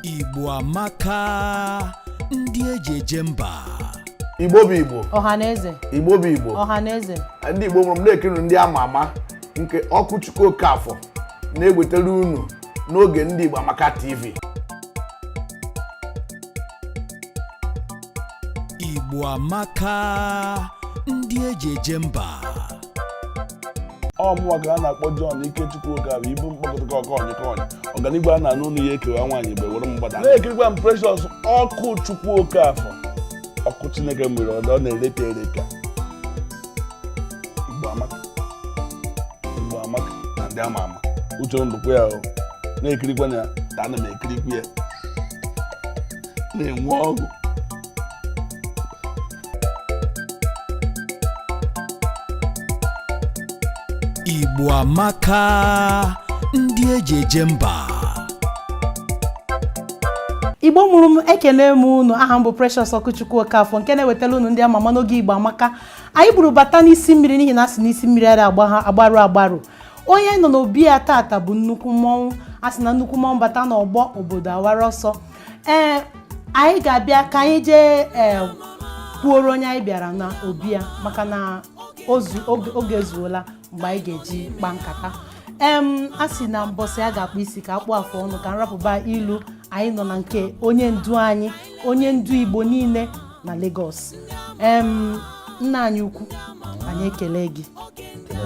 Igbo amaka, ndị eji eje mba. Igbo bụ Igbo. Ọhaneze. Igbo bụ Igbo. Ọhaneze. Ndị Igbo mụrụ m na-ekiri ndị ama ama nke Ọkụchukwu Okafọ na-ewetara unu n'oge ndị Igbo Amaka TV. Igbo amaka, ndị eji eje mba. Ọ mụnwa ka a na-akpọ John Ikechukwu Okafọ, ibu mkpọkọta ọkọnyị ọganigwe a na-anụ ụnụ ya ekewa nwaanyị mgbe were mgbada na-ekirikwa m Precious Ọkụchukwu Okafọ, ọkụ Chineke mere ọ na-erepịa erepịa. Igbo amaka, Igbo amaka na ndị ama ama uche ndụkwu ya na-ekirikwa ya ka ana m ekirikwa ya na-enwe ọgụ. Igbo amaka, ndị eji eje mba. Igbo mụrụ m, ekene m unu. Aha m bụ Precious Ọkụchukwu Okafọ, nke na-ewetara unu ndị ama ama n'oge Igbo Amaka. Anyị buru bata n'isi mmiri n'ihi na a sị n'isi mmiri ara agbarụ agbarụ. Onye nọ n'obi ya tata bụ nnukwu mmọnwụ. A sị na nnukwu mmọnwụ bata n'ọgbọ, obodo awara ọsọ. Ee, anyị ga-abịa ka anyị jee ee kwuoro onye anyị bịara na obi ya, maka na oge ezuola mgbe anyị ga-eji kpaa nkata. Em a sị na mbọsị a ga-akpụ isi ka akpụ afụ ọnụ. Ka nrapụba ilu, anyị nọ na nke onye ndu anyị, onye ndu Igbo niile na Lagos. Em nna anyị ukwu, anyị ekele gị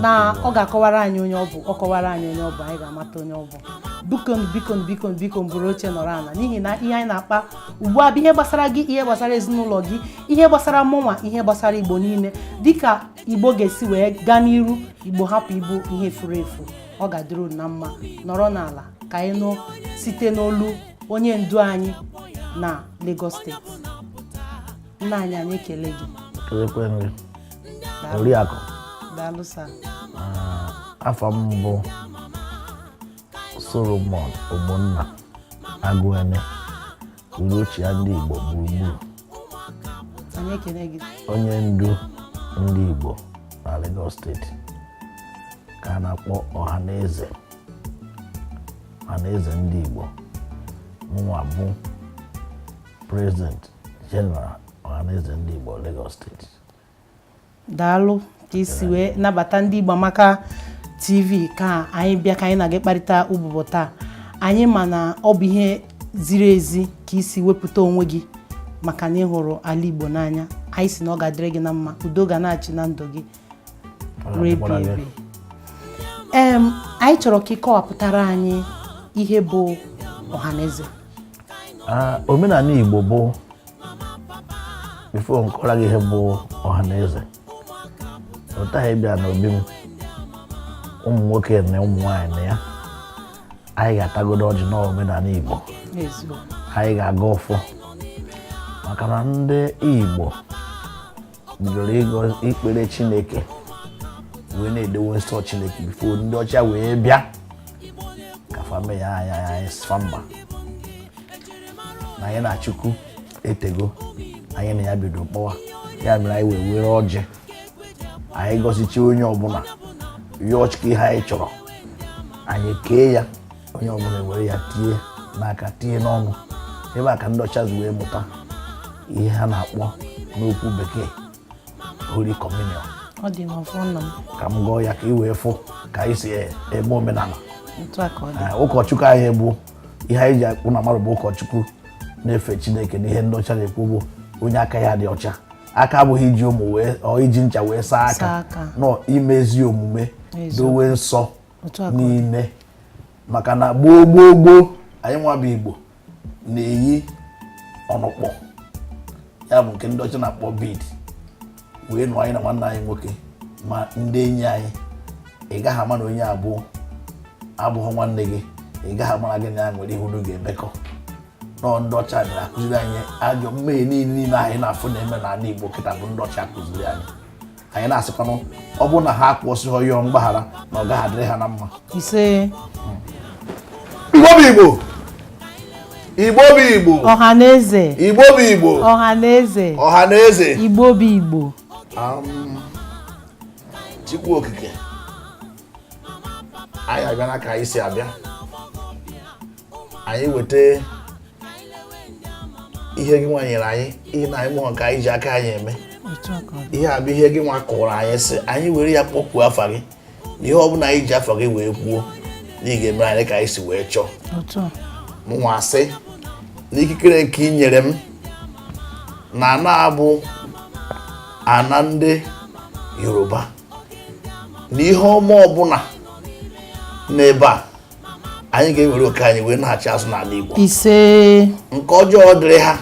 na ọ ga-akọwara anyị onye ọ bụ. Ọ kọwara anyị onye ọ bụ, anyị ga-amata onye ọ bụ. Bikonu, bikonu, bikonu, bikonu, buru oche nọrọ ala, n'ihi na ihe anyị na-akpa ugbu a bụ ihe gbasara gị, ihe gbasara ezinụlọ gị, ihe gbasara mụnwa, ihe gbasara Igbo niile, dịka Igbo ga-esi wee gaa n'iru, Igbo hapụ ịbụ ihe furu efu. Ọ ga-adịrị unu na mma. Nọrọ n'ala ka anyị nụ site n'olu onye ndu anyị na Lagos Steeti. Nna anyị, anyị ekele gị. Kelekwe gị, oriakụ. Daalụ sir. Afa m bụ Solomon Ogbonna Agụene, Udochia ndị Igbo gburugburu. Anyị ekele gị. Onye ndu ndị Igbo na Lagos Steeti ka a na-akpọ Ọhaneze, Ọhaneze ndị Igbo. Mụnwa bụ President General Ọhaneze ndị Igbo Lagos Steeti. Daalụ ka isi wee nabata ndị Igbo Amaka TV ka anyị bịa ka anyị na gị kparịta ụbụbọ taa. Anyị ma na ọ bụ ihe ziri ezi ka isi wepụta onwe gị, maka na ị hụrụ ala Igbo n'anya. Anyị si na ọ ga-adịrị gị na mma, udo ga na-achị na ndụ gị ruo ebi ebi. Em anyị chọrọ ka ị kọwapụtara anyị ihe bụ Ọhaneze. Omenala Igbo bụ, before nkọrọ gị ihe bụ Ọhaneze, ụta ịbịa n'obi m, ụmụ nwoke na ụmụ nwaanyị na ya, anyị ga-atagodo ọjị n'omenala Igbo. Eziokwu. Anyị ga-aga ọfọ, maka na ndị Igbo bidoro ikpere Chineke wee na-edowe nsọ Chineke before ndị ọcha wee bịa ka fa mee ya. Anyị anyị sfa mba na anyị na Chukwu etego, anyị na ya bido kpọwa ya. Mere anyị wee were ọjị anyị gọzichie onye ọbụla, yọọ Chukwu ihe anyị chọrọ, anyị kee ya, onye ọbụla were ya tie n'aka, tie n'ọnụ. Ebe a ka ndị ọcha wee mụta ihe ha na-akpọ n'okwu Bekee Holy Communion. Ọ dị n'ọfọ, nna m. Ka m gụọ ya ka ị wee fụ ka anyị si eme omenala. Otu a ka ọ dị. Ụkọchukwu anyị bụ ihe anyị ji akpụ na mmadụ bụ ụkọchukwu na-efe Chineke na ihe ndị ọcha na-ekwu bụ onye aka ya dị ọcha. Aka abụghị iji ụmụ wee ọ iji ncha wee saa Saa aka. Aka. Nọ imezi omume, dowe nsọ Otu a ka ọ dị. niile, maka na gboo gboo gboo, anyị nwa bụ Igbo na-eyi ọnụkpọ, ya bụ nke ndị ọcha na-akpọ bead, wee nụọ anyị na nwanne anyị nwoke ma ndị enyi anyị. Ị gaghị ama na onye abụọ abụghị nwanne gị, ị gaghị ama na gị na ya nwere ihe unu ga-emekọ. Nọọ ndị ọcha bịara akụziri anyị ajọ mmehie niile niile anyị na-afụ na-eme n'ala Igbo kịta bụ ndị ọcha kụziri anyị. Anyị na-asịkwanụ, ọ bụrụ na ha akwụsịghị yọọ mgbaghara, na ọ gaghị adịrị ha na mma. Ise. Igbo bụ Igbo, Igbo bụ Igbo. Ọha na eze. Igbo bụ Igbo. Ọha na eze. Ọha na eze. Igbo bụ Igbo. Chukwu Okike, anyị abịa na ka anyị si abịa, anyị weta Ihe gị nwa nyere anyị, ihe na anyị mụọ nke anyị ji aka anyị eme. Otu a ka ọ dị. Ihe a bụ ihe gị nwa kụrụ anyị, sị anyị were ya kpọkwuo afa gị, na ihe ọbụla anyị ji afa gị wee kwuo na ị ga-emere anyị ka anyị si wee chọọ. Otu a. Mụnwa sị na ikikere nke ị nyere m na ana abụ ana ndị Yoruba, na ihe ọma ọbụla n'ebe a, anyị ga-ewere oke anyị wee na-achị azụ n'ala Igbo. Ise. Nke ọjọọ dịrị ha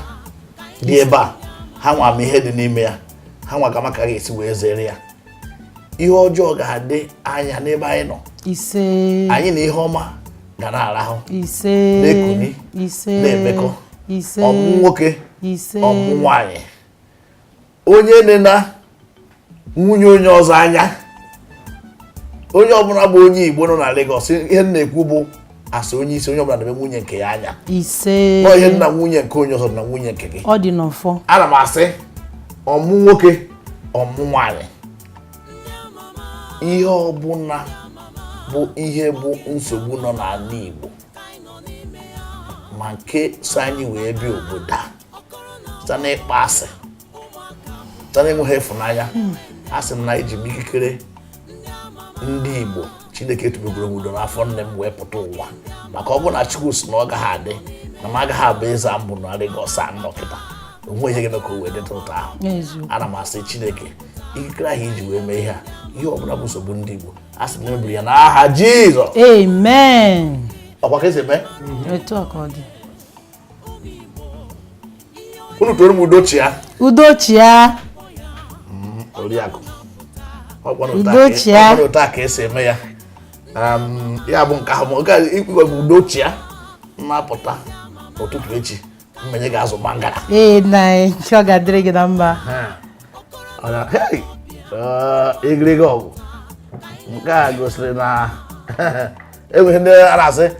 dị ebe a, ha nwa ma ihe dị n'ime ya, ha nwa ka maka ga-esi wee zere ya. Ihe ọjọọ ga-adị anya n'ebe anyị nọ. Ise. Anyị na ihe ọma ga na-arahụ, Ise. na-ekuni, Ise. na-emekọ. Ise. Ọmụ nwoke, Ise. ọmụ nwaanyị, onye nne na nwunye onye ọzọ anya, onye ọbụla bụ onye Igbo nọ na Lagos, ihe m na-ekwu bụ asị onye isi, onye ọbụla na-eme nwunye nke ya anya. Ise. Ọ ihe nna nwunye nke onye ọzọ dị na nwunye nke gị. Ọ dị n'ọfọ. Ana m asị ọmụ nwoke, ọmụ nwaanyị, ihe ọbụla bụ ihe bụ nsogbu nọ n'ala Igbo, ma nke so anyị wee bịa obodo a site n'ịkpa asị, site n'enweghị ịfụnanya, asị m na eji m ikikere ndị Igbo Chineke tubegoro m udo n'afọ nne m wee pụta ụwa, maka ọ bụrụ na Chukwu si na ọ gaghị adị na m agaghị abụ eze a mbụ na Lagos a nnọ kịta, onwe ihe ga-eme ka o wee dịta ụtọ ahụ. Eziokwu. Ana m asị Chineke, ikikere ahụ iji wee mee ihe a, ihe ọbụla bụ nsogbu ndị Igbo, asị m na emebiri ya n'aha Jizọs. Amen. Ọkwa ka esi eme. Otu a ka ọ dị. Unu toro m udo chia. Udo chia. Oriakụ. Udo chia. Ọkwa otu a ka esi eme ya. Ya bụ nke ahụ, ma nke a ikwu bụ udo chia, na-apụta n'ụtụtụ echi, mmenye ga-azụ mangala. Ee, nna anyị, ọ ga-adịrị gị na mma. Hey! Egirigi ọgụ nke a gosiri na enweghị ndị a na-asị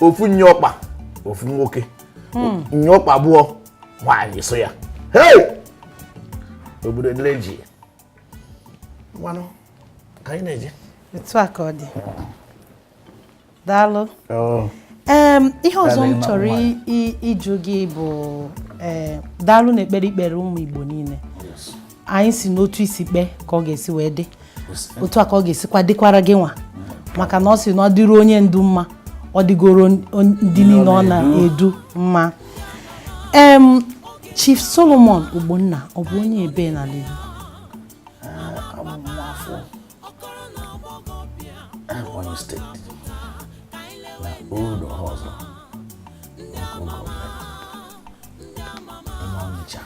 ofu nye ọkpa ofu nwoke, nye ọkpa abụọ nwaanyị so ya. Hey! Obodo dịrị ji ngwanụ ka anyị na-eje. Otu a ka ọ dị. Daalụ. Ihe ọzọ m Daalụ, chọrọ nwaanyị. ịjụ gị bụ, ee, daalụ na ekpere ikpere ụmụ Igbo niile. Anyị si n'otu isi kpee ka ọ ga-esi wee dị, otu a ka ọ ga-esikwa dịkwara gị nwa, maka na ọ sị na ọ dịrị onye ndu mma, ọ dịgoro ndị niile ọ na-edu mma. Chief Solomon Ogbonna, ọ bụ onye ebe n'ala Igbo? Abụ m afọ Ebonyi Steeti na Old Ohaozara Local Government ime Ọnịcha,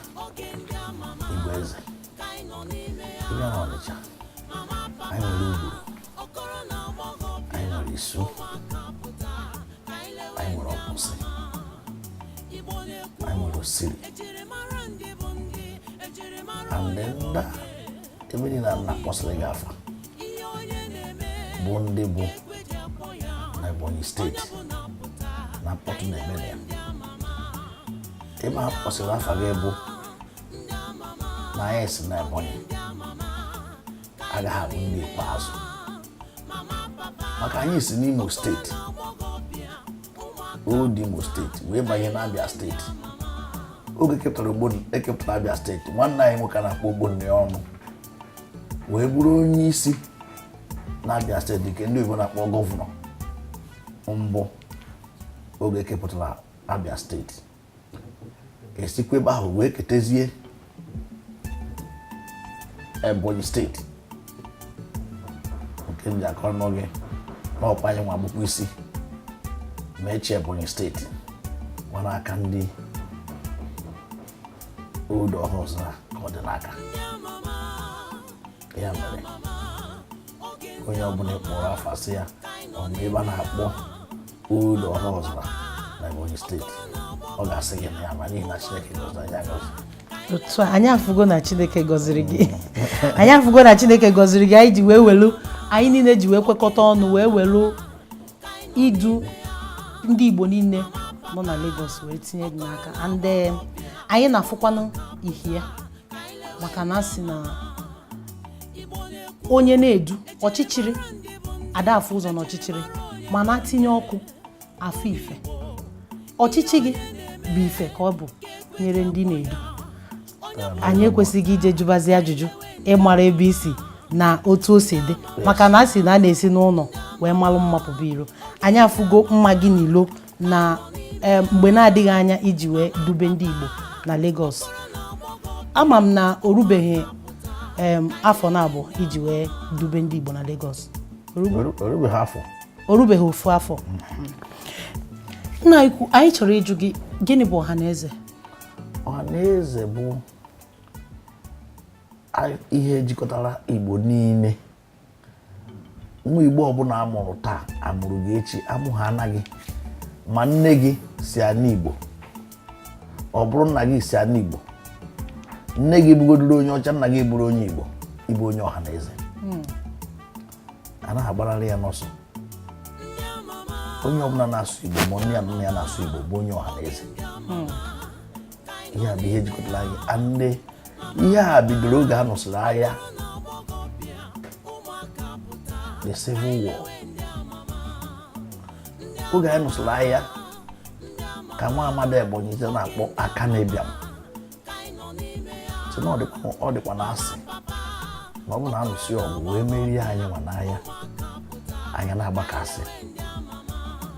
Igbo Eze. Ịbịa na Ọnịcha, anyị nwere Ugboro, anyị nwere Isu, anyị nwere Ọkpụsị, anyị nwere Osiri, and then ndị a, ebe niile a na-akpọsịrị gị afa bụ ndị bụ na Ebonyi Steeti na mkpọtụ na-eme na ya. Ebe a kpọsịrị afa gị bụ na anyị si na Ebonyi agaghị abụ ndị ikpeazụ, maka anyị si n'Imo Steeti, Old Imo Steeti, wee banye n'Abia Steeti. Oge kepụtara ekepụtara Abia Steeti, nwanne anyị nwoke a na-akpọ Ogbonna ya ọnụ wee bụrụ onye isi n'Abia Steeti, nke ndị oyibo na-akpọ gọvanọ mbụ oge ekepụtara Abia Steeti. Esikwa ebe ahụ wee ketezie Ebonyi Steeti, nke m ji akọrọ n'oge n'ọkwa anyị nwa agbụkwa isi ma echi Ebonyi Steeti gbara aka ndị Old Ohaozara ka ọ dị n'aka. Ya mere onye ọbụla kpọrọ afa sị ya ọ bụ ebe a na-akpọ Old Ohaozara na Ebonyi Steeti, ọ ga-asị gị na ya ma, n'ihi na Chineke gọziri anyị agọzi. Otu a, anyị afụgo na Chineke gọziri gị. Anyị afụgo na Chineke gọziri gị. Anyị ji wee welu, anyị niile ji wee kwekọta ọnụ wee welu idu ndị Igbo niile nọ na Lagos wee tinye gị n'aka, and anyị na-afụkwanụ ihe ya, maka na a sị na onye na-edu ọchịchịrị ada afụ ụzọ n'ọchịchịrị, mana tinye ọkụ afụ ife. Ọchịchị gị bụ ife ka ọ bụ. Nyere ndị na-edu anyị ekwesịghị ije jụbazi ajụjụ ịmara ebe isi na otu o si dị, maka na a sị na a na-esi n'ụlọ wee malụ mma pụba iro. Anyị afụgo mma gị n'ilo na mgbe na-adịghị anya iji wee dube ndị Igbo na Lagos. Ama m na o rubeghị afọ na-abụ iji wee dube ndị Igbo na Lagos. Orubeghị afọ. O rubeghị ofu afọ. Nna ikwu, anyị chọrọ ịjụ gị, gịnị bụ Ọhaneze? Ọhaneze bụ ihe jikọtara Igbo niile. Nwa Igbo ọbụla amụrụ taa, amụrụ gị echi, amụ ha anaghị ma nne gị si ana Igbo, ọ bụrụ nna gị si ana Igbo, nne gị bụgodoro onye ọcha, nna gị bụrụ onye Igbo, ịbụ onye Ọhaneze. Anaghị agbararị ya n'ọsọ. Onye ọbụla na-asụ Igbo, ma nne ya na nna ya na-asụ Igbo, bụ onye Ọhaneze. Ihe a bụ ihe jikọtara anyị. Ande ihe a bidoro oge a nụsịrị agha, the Civil War. Oge anyị nụsịrị agha ka nwa amadi Ebonyi site na-akpọ aka na-ebiam sị na ọ dịkwa na asị na ọ bụ na anụsị ọgụ wee merie anyị nwa n'agha, anyị na-agbakasị,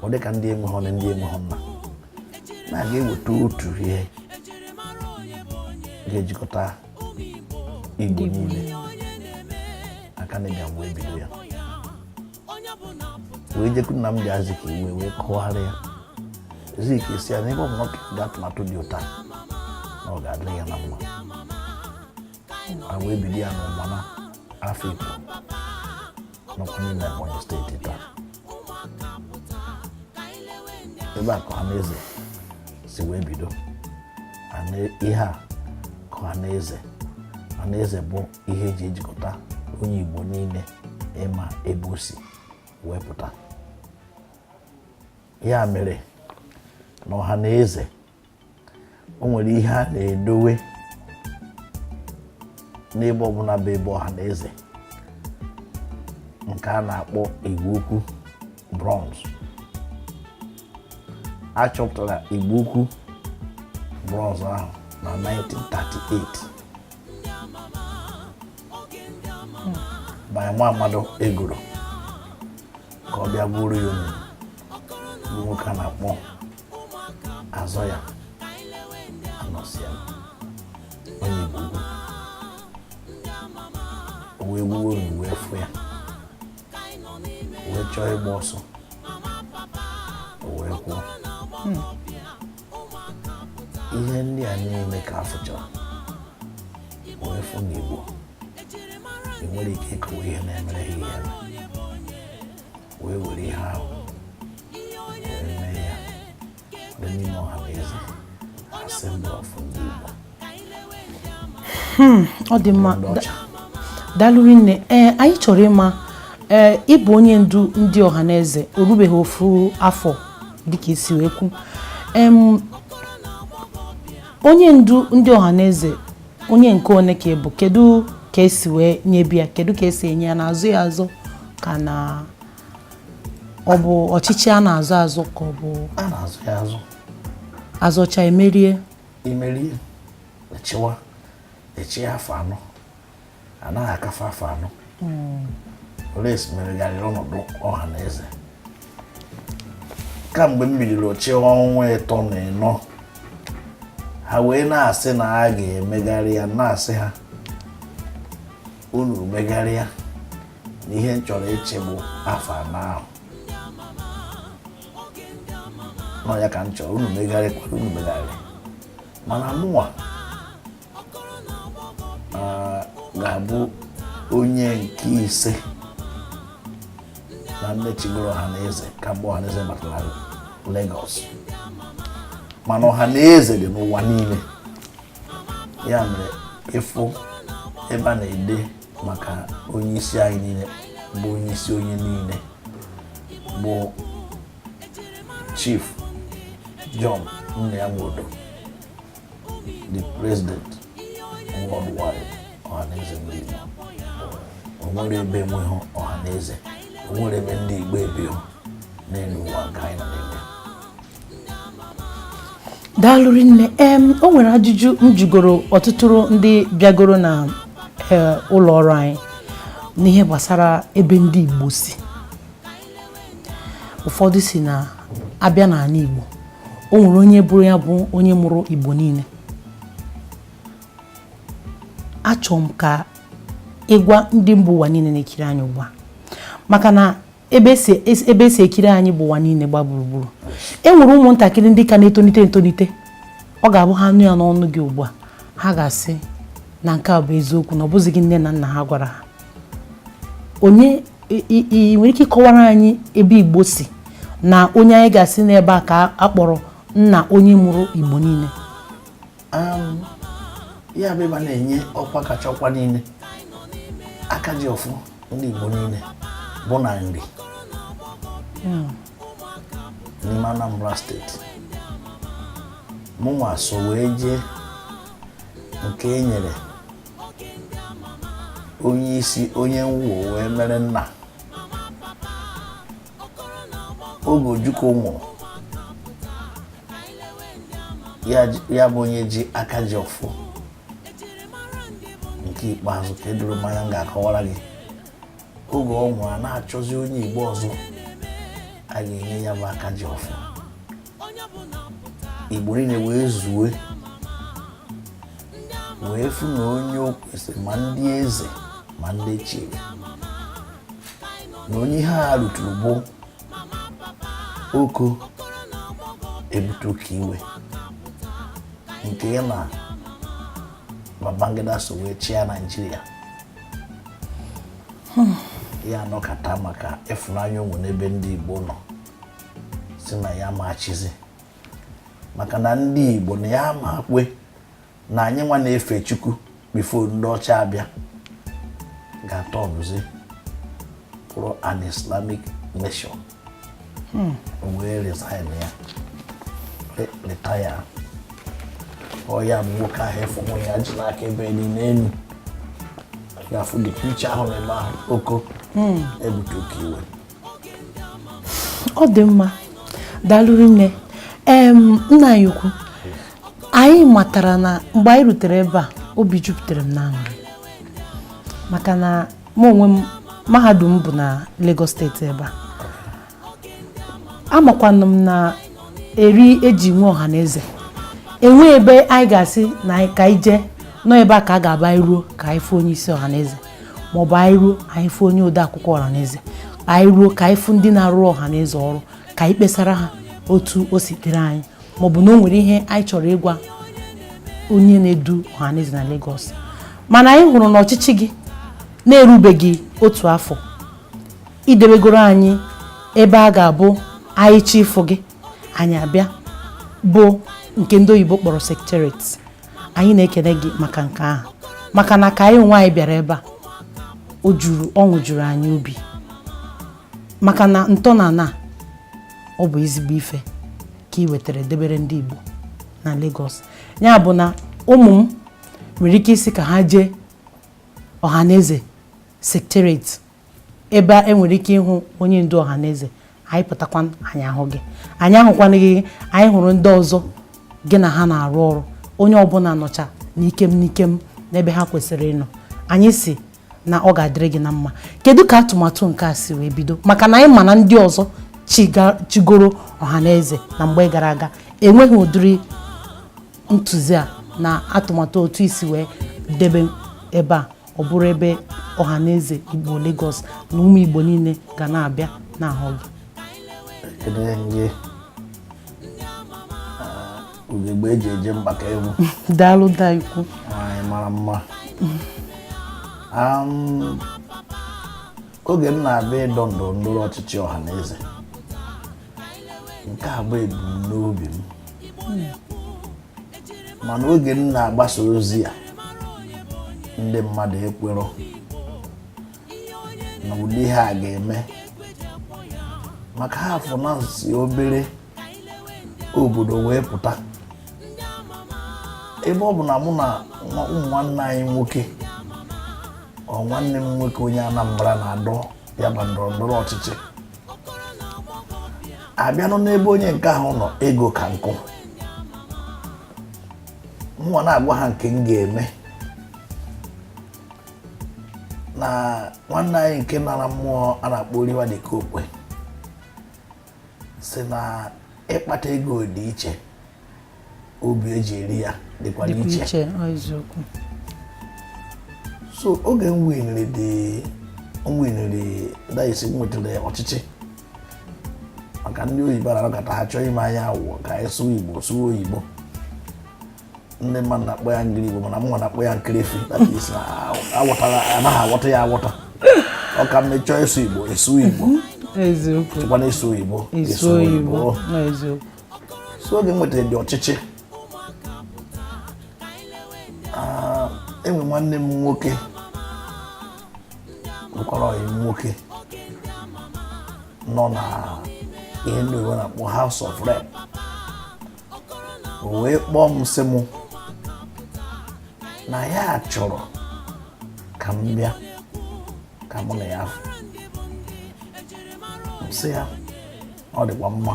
ọ dịka ndị enweghị nne, ndị enweghị nna, na-aga eweta otu ihe ga-ejikọta Igbo niile. Aka na-ebịa wee bido ya, wee jekwu Nnamdi Azikiwe wee kọwara ya. Zik si ya n'ebe ọ bụ na ọ ga atụmatụ dị ụta na ọ ga-adịrị ya na mma. A wee bido ya n'Ụmana Afikpo, nọkwa n'ime Ebonyi Steeti taa. Ebe a ka Ọhaneze si wee bido. Ihe a ka Ọhaneze, Ọhaneze bụ ihe eji ejikọta onye Igbo niile, ịma ebe o si wee pụta. Ya mere na Ọhaneze, o nwere ihe a na-edowe n'ebe ọbụla bụ ebe Ọhaneze, nke a na-akpọ Igbo Ukwu bronze. A chọpụtara Igbo Ukwu bronze ahụ na 1938 by nwa amadu egoro ka ọ bịa bụrụ ya onyinyo, bụ nwoke a na-akpọ Azọ ya Anọsịa, onye Igbo Ukwu. O wee gbuo onyinyo, wee fụ ya, wee chọọ ịgba ọsọ, o wee kwụọ. Ihe ndị a niile ka a fụchara wee fụ na Igbo enwere ike ịkọwa ihe na-emere ha ihe, wee were ihe ahụ wee mee ya dị n'ime Ọhaneze, Assembly of ndị Igbo. Ọ dị mma. Ndị ọcha. Daalụ rinne. Ee, anyị chọrọ ịma, ee, ịbụ onye ndu ndị Ọhaneze o rubeghị ofu afọ, dịka isi wee kwu. Onye ndu ndị Ọhaneze, onye nke one ka ị bụ? Kedu ka esi wee nyebi ya? Kedu ka esi enye ya? Na-azụ ya azụ, ka na ọ bụ ọchịchị a na-azụ azụ, ka ọ bụ A na-azụ ya azụ. Azọcha emerie? Imerie, echiwa echi afọ 4, anaghị akafe afọ 4. Oles meregharịrị ọnọdụ ọha na eze kamgbe m bidoro chịwa ọnwa 34. Ha wee na-asị na a ga-emegharị ya, na-asị ha unu megharịa na ihe m chọrọ ịchị bụ afọ 4 ahụ nọ ya ka m chọrọ. Unu megharịkwara, unu megharị, mana mụnwa ga-abụ onye nke ise na ndị chigoro Ọhaneze kamgbe Ọhaneze batara Lagos. Mana Ọhaneze dị n'ụwa niile. Ya mere ịfụ ebe a na-ede maka onye isi anyị niile, bụ onye isi onye niile, bụ Chief John Nnia Nwodo, the president worldwide Ọhaneze ndị Igbo. O nwere ebe enweghị Ọhaneze, o nwere ebe ndị Igbo ebighị n'elu ụwa nke anyị nọ n'ime. Daalụ rinne. O nwere ajụjụ m jụgoro ọtụtụ ndị bịagoro na ụlọ ọrụ anyị n'ihe gbasara ebe ndị Igbo si. Ụfọdụ si na abịa n'ala Igbo, o nwere onye bụrụ ya bụ onye mụrụ Igbo niile. Achọrọ m ka ịgwa ndị mba ụwa niile na-ekiri anyị ugbu a, maka na ebe esi ekiri anyị bụ ụwa niile gba gburugburu. E nwere ụmụntakịrị ndị ka na-etonite etonite, ọ ga-abụ ha nụ ya n'ọnụ gị ugbu a, ha ga-asị na nke a bụ eziokwu, na ọ bụzighị nne na nna ha gwara ha. Onye ị nwere ike ịkọwara anyị ebe Igbo si na onye anyị ga-asị n'ebe a ka a kpọrọ nna onye mụrụ Igbo niile? Ya bụ ebe a na-enye ọkwa kacha ọkwa niile, aka ji ọfụ ndị Igbo niile, bụ na Nri n'ime Anambra Steeti. Mụnwa so wee jee nke e nyere onye isi onye nwuo wee mere nna. Oge Ojukwu nwụrụ, ya bụ onye ji aka ji ọfụ nke ikpeazụ ka edoro mmanya m ga-akọwara gị. Oge ọ nwụrụ, a na-achọzi onye Igbo ọzọ a ga-enye ya bụ aka ji ọfụ. Igbo niile wee zue wee fụ na onye o kwesịrị, ma ndị eze ma ndị chiri, na onye ihe a ruturu bụ Oko Ebute Iwe, nke ya na Babangida so wee chịa Naijiria. Ya anọkata maka ịfụnanya onwe n'ebe ndị Igbo nọ, si na ya ma achịzi, maka na ndị Igbo na ya ma kwe na anyị nwa na-efe Chukwu before ndị ọcha abịa ga-atọ ọbụzi bụrụ an Islamic nation. O wee resign ya, retire. Ọ ya bụ nwoke ahụ efu nwunye ya ji n'aka ebe niile enu ga-afụ the picture ahụ n'ebe ahụ, Oko Ebute Oke Iwe. Ọ dị mma, daalụ rinne. Nna anyị ukwu, anyị matara na mgbe anyị rutere ebe a, obi jupụtara m n'aṅụrị, maka na mụ onwe m, mahadum bụ na Lagos Steeti ebe a. Amakwanụ m na eri eji nwe ọha na eze enwe ebe anyị ga-asị na ka anyị jee nọ ebe a ka a ga-aba anyị ruo ka anyị fụ onye isi ọha na eze, maọbụ anyị ruo anyị fụ onye ode akwụkwọ ọha na eze, anyị ruo ka anyị fụ ndị na-arụ ọha na eze ọrụ, ka anyị kpesara ha otu o si dịrị anyị, maọbụ na o nwere ihe anyị chọrọ ịgwa onye na-edu ọha na eze na Lagos. Mana anyị hụrụ na ọchịchị gị na-erubeghị otu afọ, idebegoro anyị ebe a ga-abụ anyị chọ ịfụ gị, anyị abịa, bụ nke ndị oyibo kpọrọ secretariat. Anyị na-ekele gị maka nke ahụ, maka na ka anyị onwe anyị bịara ebe a, o juru ọṅụ juru anyị obi, maka na ntọala ọ bụ ezigbo ife ka ị wetara debere ndị Igbo na Lagos. Ya bụ na ụmụ m nwere ike isi ka ha jee Ọhaneze secretariat, ebe e nwere ike ịhụ onye ndu Ọhaneze. Anyị pụtakwa, anyị ahụ gị, anyị ahụkwana gị, anyị hụrụ ndị ọzọ gị na ha na-arụ ọrụ. Onye ọbụla nọcha n'ikem n'ikem n'ebe ha kwesịrị ịnọ. Anyị si na ọ ga-adịrị gị na mma. Kedu ka atụmatụ nke a si wee bido? Maka na anyị ma na ndị ọzọ chigoro Ọhaneze na mgbe gara aga enweghị ụdịrị ntụzi a na atụmatụ otu isi wee debe ebe a, ọ bụrụ ebe Ọhaneze Igbo Lagos na ụmụ Igbo niile ga na-abịa na-ahụ gị. Ekele gị, ugegbe eji eje mgbakọ egwu. Daalụ, daikwu. Anyị mara mma. Oge m na-abịa ịdọ ndọrọ ndọrọ ọchịchị ọha na eze, nke a bụ ebumnobi m. Mana oge m na-agbasa ozi a, ndị mmadụ ekwerọ na ụdị ihe a ga-eme, maka ha afọ na si obere obodo wee pụta, ebe ọ bụ na mụ na ụmụ nwanne anyị nwoke, ọ nwanne m nwoke onye Anambra na-adọ ya bụ ndọrọ ndọrọ ọchịchị, abịanụ n'ebe onye nke ahụ nọ, ego ka nkụ. Mụnwa na-agwa ha nke m ga-eme na nwanne anyị nke nara mmụọ a na-akpọ Oliver De Coque sị na ịkpata ego dị iche, obi eji eri ya dịkwa dịkwa n'iche. Iche, ọ eziokwu. So oge m winere dị, m winere daisi, m nwetara ọchịchị, maka ndị oyibo na-anọkọta ha chọọ ime anyị awụọ ka anyị sụọ Igbo, sụọ oyibo. Ndị mmadụ na-akpọ ya ngiri Igbo, mana mụnwa na-akpọ ya nkirifi. That is na aghọtara, anaghị aghọta ya aghọta. Ọ ka mma ịchọọ ịsụ Igbo, ịsụ Igbo. Eziokwu. Chọkwana ịsụ oyibo, ịsụ oyibo, ọ eziokwu. So oge m nwetara dị ọchịchị, enwe nwanne m nwoke bụkwara ọyị m nwoke nọ na ihe ndị oyibo na-akpọ House of Rep. O wee kpọọ m, sị mụ na ya chọrọ ka m bịa ka mụ na ya fụ. M sị ya ọ dịkwa mma.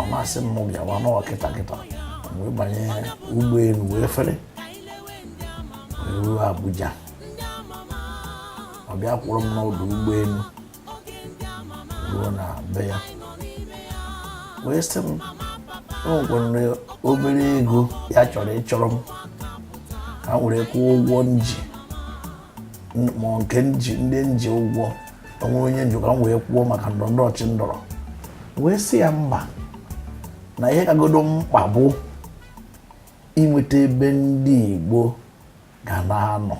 Ọ na-asị m bịawa n'ụwa kịta kịta. M wee banye ụgbọelu wee fere wee ruo Abuja. Ọ bịa kwụrụ m n'ọdụ ụgbọelu ruo na be ya, wee sị m o nwekwara obere ego ya chọrọ ịchọrọ m ka m were kwụọ ụgwọ nji ma nke nji ndị nji ụgwọ onwe onye nji, ka m wee kwụọ maka ndọrọndọrọ ọchị ndọrọ. Wee sị ya mba, na ihe kagodo mkpa bụ inweta ebe ndị Igbo ga na-anọ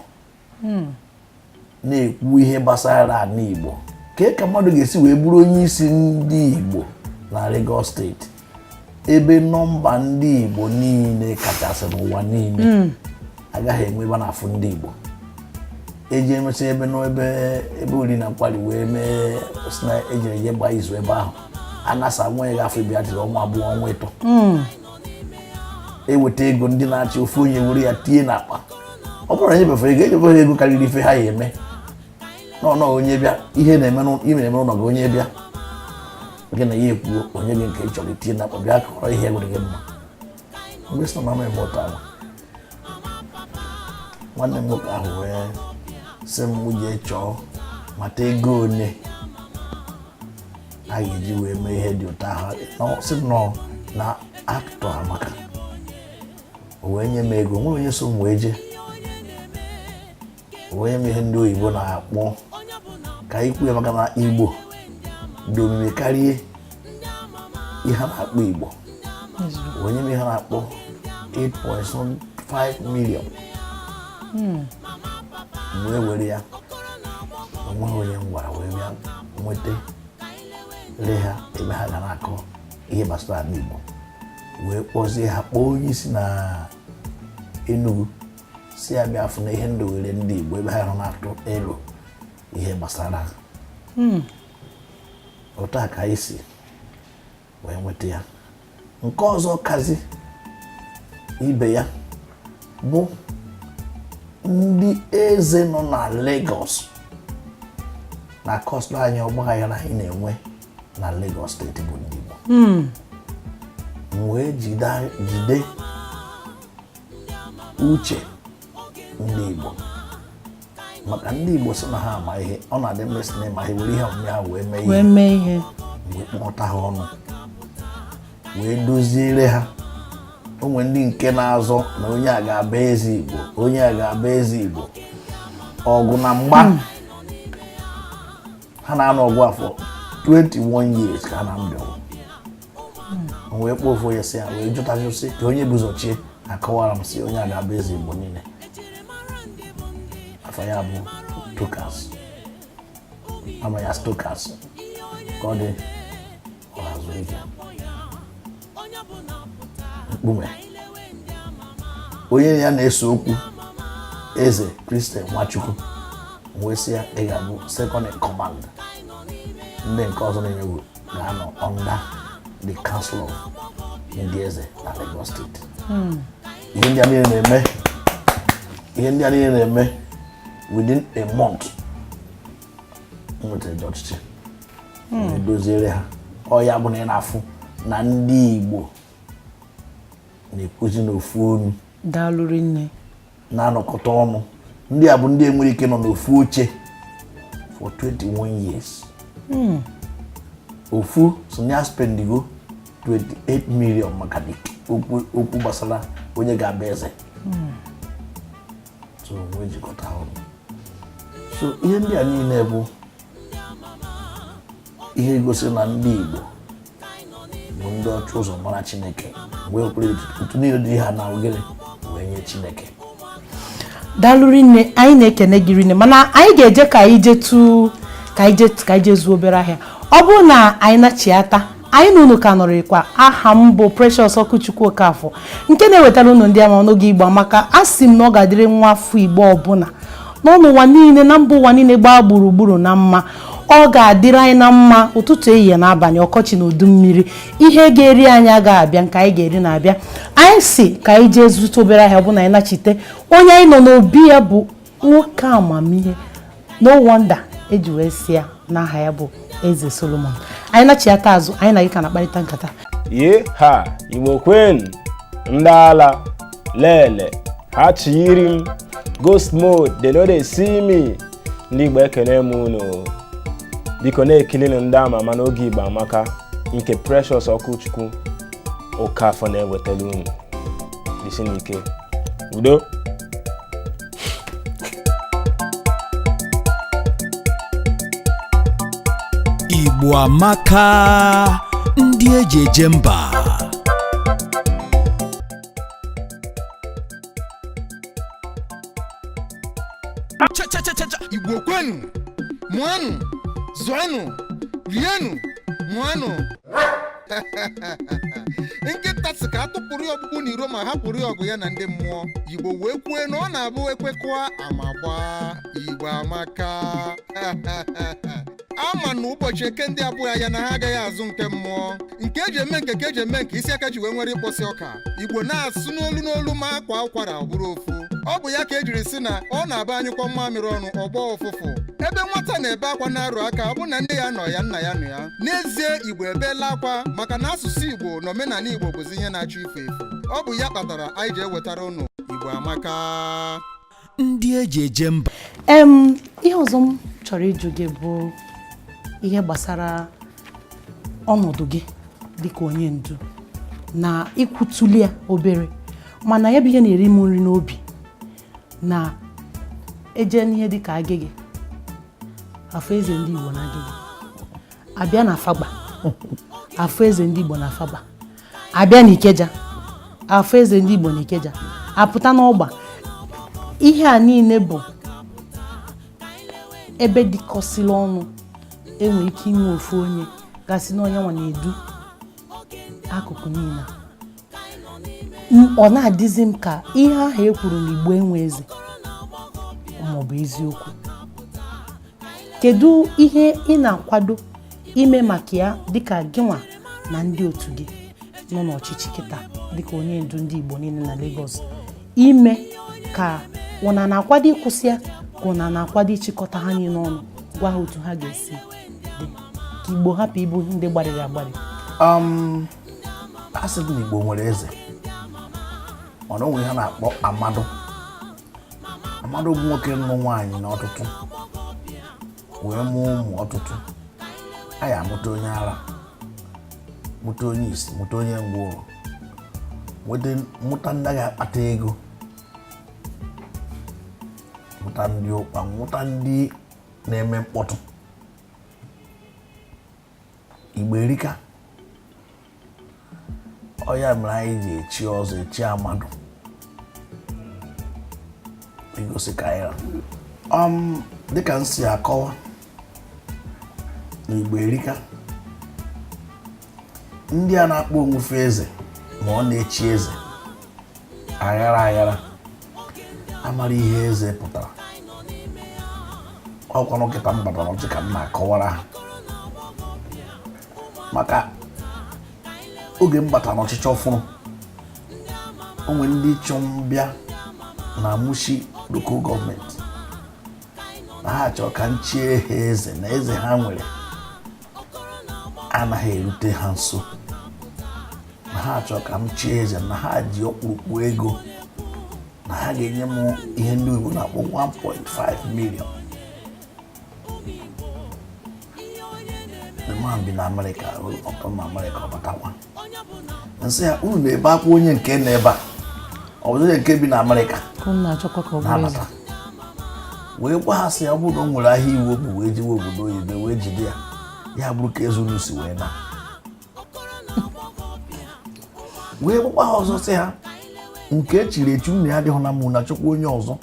na-ekwu ihe gbasara ala Igbo. Kee ka mmadụ ga-esi wee bụrụ onye isi ndị Igbo na Lagos Steeti, ebe nọmba ndị Igbo niile kachasị n'ụwa niile, agaghị enwe ebe a na-afụ ndị Igbo eji emesị ebe n'ebe ebe ori na nkwari wee mee si na ejere je gbaa izu ebe ahụ anasa nwa ya gafee bịa tiri ọnwa 2, ọnwa 3, eweta ego ndị na-achị, ofu onye were ya tinye n'akpa. Ọ bụrụ na enyebefere ego, enyebefere ego karịrị ife ha ya eme nọ onye bịa ihe na-eme ime na-eme n'ụlọ gị, onye bịa gị na ya ekwuo, onye gị nke ị chọrọ itinye n'akpa, bịa kọrọ ihe gwere gị mma. Mgbe sị na mama eme ụtọ ahụ, nwanne m nwoke ahụ wee sị m jee chọọ mata ego one a ga-eji wee mee ihe dị ụtọ ahụ. Sị m nọ na atụtụ amaka. O wee nye m ego, nwere onye so m wee jee. O wee nye m ihe ndị oyibo na-akpọ ka anyị kwuo ya, maka na Igbo dị omimi karịa ihe a na-akpọ Igbo. O wee nye m ihe a na-akpọ 8.5 million. M wee were ya, onweghị onye m gwara, wee bịa nweta lee ha ebe ha ga na-akọ ihe gbasara ala Igbo, wee kpọzie ha, kpọọ onye isi na Enugu, si ya bịa fụ na ihe ndụ were ndị Igbo ebe ha nọ na-atụ elu ihe gbasara ha. Otu a ka anyị si wee nweta ya. Nke ọzọ kazi ibe ya bụ ndị eze nọ na Lagos na kọstọ anyị, ọgbaghara anyị na-enwe na Lagos Steeti bụ ndị Igbo. M wee jide uche ndị Igbo, maka ndị Igbo sị na ha ama ihe. Ọ na-adị mma sị na ịma ihe, were ihe ọmụmụ ha wee mee wee ihe. Mee ihe. Wee kpọkọta ha ọnụ wee doziere ha onwe ndị nke na-azọ na onye a ga-abụ eze Igbo, onye a ga-abụ eze Igbo, ọgụ na mgba ha na-anọ ọgụ afọ 21 years ka ha na-ambịa ọgụ. O wee kpọọ ofu onye, sị ya, wee jụtajụsị ka onye guzochie akọwara m, sị onye a ga-abụ eze Igbo niile. Afọ ya bụ Tokas, ama ya Stokas ka ọ dị ọhazụ ike mkpume. Onye ya na-ese okwu, Eze Christian Nwachukwu, wee sị ya ị ga-abụ second in command, ndị nke ọzọ niile ga-anọ under the council of ndị eze na Lagos Steeti. Ihe ndị a niile na-eme, ihe ndị a niile na-eme within a month m nwetara dị ọchịchị, wee doziere ha. Ọ ya bụ na ị na-afụ na ndị Igbo Na-ekwuzi n'ofu onu. Daalụ rinne. Na-anọkọta ọnụ. Ndị a bụ ndị enwere ike nọ n'ofu oche for 21 years. Ofu so ya spendigo 28 million maka okwu gbasara onye ga-abụ eze. So wee jikọta ọnụ. So ihe ndị a niile bụ ihe gosi na ndị Igbo bụ ndị ọchụ ụzọ mara Chineke, wee kwere otu niile dị ha na ogere wee nye Chineke. Daalụ rinne, anyị na-ekene gị rinne, mana anyị ga-eje ka anyị jetu ka anyị jetu ka anyị jee zuo obere ahịa. Ọ bụrụ na anyị nachiata, anyị na unu ka nọrịkwa. Aha m bụ Precious Ọkụchukwu Okafọ, nke na-ewetara unu ndị ama n'oge Igbo Amaka. A sị m na ọ ga-adịrị nwa afọ Igbo ọbụla n'ọnụ ụwa niile na mba ụwa niile gbaa gburugburu na mma. Ọ ga-adịrị anyị na mma ụtụtụ, ehihie na abalị, ọkọchị na udu mmiri. Ihe ga-eri anyị agaghị abịa, nke anyị ga-eri na-abịa. Anyị si ka anyị jee zụta obere ahịa. Ọ bụ na anyị nachite, onye anyị nọ n'obi ya bụ nwoke amamihe. No wonder eji wee si ya n'aha ya bụ Eze Solomon. Anyị nachiata azụ, anyị na gị ka na-akparịta nkata. Ye ha, Igbo kwen, ndị ala lele ha chiri m ghost mode, they no dey see me. Ndị Igbo, ekene m unu. Biko na-ekilinu ndị ama ama n'oge Igbo Amaka nke Precious Ọkụchukwu Okafọ na-ewetara unu. Disi n'ike, udo. Igbo amaka, ndị eji eje mba. Cha cha cha cha! Igbo kwenu, mụanụ, zụanụ, rienụ, mụanụ. Nkịta sị ka a tụpụrụ ya ọkpụkpụ n'iro ma hapụrụ ya ọgụ ya na ndị mmụọ. Igbo wee kwue na ọ na-abụ ekwekọa ama gbaa. Igbo amaka. Ama na ụbọchị eke ndị abụghị ya na ha agaghị azụ nke mmụọ nke eji eme nke ka eji eme nke isi aka ji wee nwere ịkpọsị ọka. Igbo na-asụ n'olu n'olu ma akwa ụkwara ọ bụrụ ofu. Ọ bụ ya ka ejiri sị na ọ na-aba anyụkọ mmamịrị ọnụ ọgbọ ụfụfụ. Ebe nwata na-ebe akwa na-arụ aka, ọ bụ na nne ya nọ ya, nna ya nọ ya. N'ezie, Igbo ebeela akwa maka na asụsụ Igbo na omenala Igbo bụzi ihe na-achọ ifu efu. Ọ bụ ya kpatara anyị ji ewetara ụnụ Igbo Amaka. Ndị eji eje mba. Ihe ọzọ m chọrọ ịjụ gị bụ ihe gbasara ọnọdụ gị dịka onye ndu na ikwutuli ya obere, mana ya bụ ihe na-eri m nri n'obi na eje n'ihe dịka Agege, afọ eze ndị Igbo na Agege, abịa na Fagba, afọ eze ndị Igbo na Fagba, abịa na Ikeja, afọ eze ndị Igbo na Ikeja, apụta n'ọgba. Ihe a niile bụ ebe dịkọsịrị ọnụ enwere ike inwe ofu onye gasị na onye nwa na-edu akụkụ niile a. Ọ na-adịzi m ka ihe ahụ e kwuru na Igbo enwe eze maọbụ eziokwu. Kedu ihe ị na-akwado ime maka ya dịka gịnwa na ndị otu gị nọ n'ọchịchị kịta, dịka onye ndu ndị Igbo niile na Lagos, ime ka ụna na-akwado ịkwụsị ya, ka ụna na-akwado ịchịkọta ha niile ọnụ, gwa ha otu ha ga-esi dị ka Igbo hapụ ịbụ ndị gbarịrị agbarị? A sị na Igbo nwere eze, mana o nwere ihe a na-akpọ amadu. Amadu bụ nwoke nụrụ nwaanyị na ọtụtụ wee mụọ ụmụ ọtụtụ. A ya amụta onye ara, mụta onye isi, mụta onye ngwụrọ, nweta mụta ndị ga-akpata ego, mụta ndị ụkpa, mụta ndị na-eme mkpọtụ. Igbo erika. Ọ ya mere anyị ji echi ọzọ, echi amadu, igosi ka anyị ra. Dịka m si akọwa na Igbo erika, ndị a na-akpọ onwufe eze ma ọ na-echi eze aghara aghara, amara ihe eze pụtara. Ọkwa nkịta m batara ọchị ka m na-akọwara ha maka oge m batara n'ọchịchị ọfụrụ. O nwere ndị chọ mbịa na Mushin Local Government na ha chọrọ ka m chie ha eze, na eze ha nwere anaghị erute ha nso, na ha. Ha chọrọ ka m chie eze, na ha ji ọkpụrụkpụ ego, na ha ga-enye m ihe ndị oyibo na-akpọ 1.5 million. The man bi na Amerịka, ọtọ na Amerịka, ọ batakwa. M sị ya, unu na-ebe akwa onye nke nọ ebe a, ọ bụ onye nke bi na Amerịka Ka unu na-achọkwa ka ọ bụrụ eze. Na-abata wee gwa ha sị ya, ọ bụrụ na o nwere ahịa iwu bụ wee jewe obodo oyibo wee jide ya, ya bụrụ ka eze unu si wee na wee gwakwa ha ọzọ, sị ha nke echiri echi unu ya adịghị na mụ na chọkwa onye ọzọ.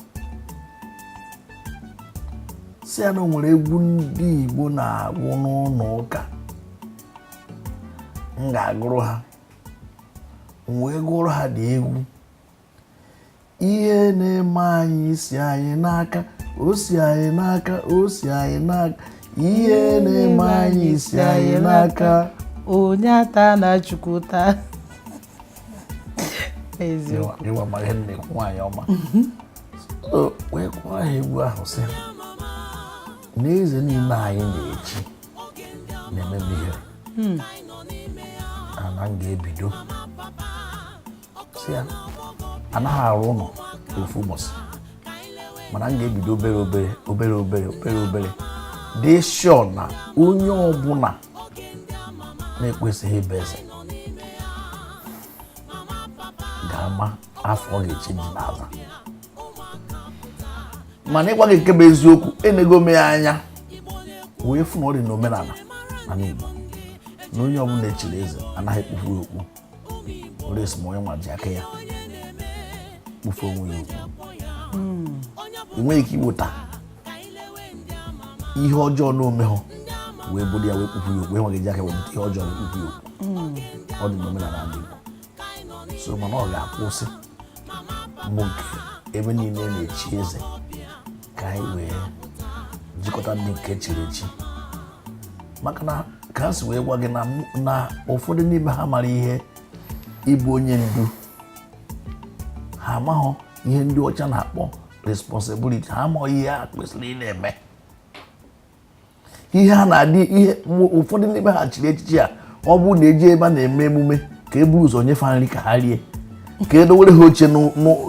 Sị ya na o nwere egwu ndị Igbo na-agụ n'ụlọ ụka m ga-agụrụ ha. M wee gụọrọ ha dị egwu, ihe na-eme anyị si anyị n'aka, o si anyị n'aka, o si anyị n'aka, ihe na-eme anyị si anyị n'aka. Onye ata na Chukwu taa. Eziokwu. Ịwa mara ihe na-ekwu, nwaanyị ọma. So wee gụọ ha egwu ahụ, sị na eze niile anyị na-echi na-eme m ihere, ana m ga-ebido si ya anaghị arụ ụlọ ofu ụbọchị, mana m ga-ebido obere obere, obere obere, obere obere, dị sure na onye ọbụla na-ekwesịghị ịbụ eze ga-ama afọ ọ ga-eche ji n'aza. Mana ịgwa gị nke bụ eziokwu, enego m ya anya wee fụ na ọ dị n'omenala ala Igbo na onye ọbụla echiri eze anaghị ekpufu ya okpu, unless ma onye nwa ji aka ya kpufe onwe ya okpu. Ị nweghị ike iweta ihe ọjọọ na omehụ wee bụrụ ya wee kpufu ya okpu. Enweghị ji aka wee bute ihe ọjọọ wee kpufu ya okpu. Ọ dị n'omenala ala Igbo. So mana ọ ga-akwụsị mbụ nke ebe niile na-echi eze, ka anyị wee jikọta ndị nke chiri echi, maka na ka a si wee gwa gị na ụfọdụ n'ime ha mara ihe ịbụ onye ndu, ha amaghọ ihe ndị ọcha na-akpọ responsibility, ha amaghị ihe ha kwesịrị ị na-eme, ihe ha na-adị ihe. Ụfọdụ n'ime ha chiri echichi a, ọ bụrụ na eji ebe a na-eme emume ka e buru ụzọ nyefe nri ka ha rie, ka e dowere ha oche,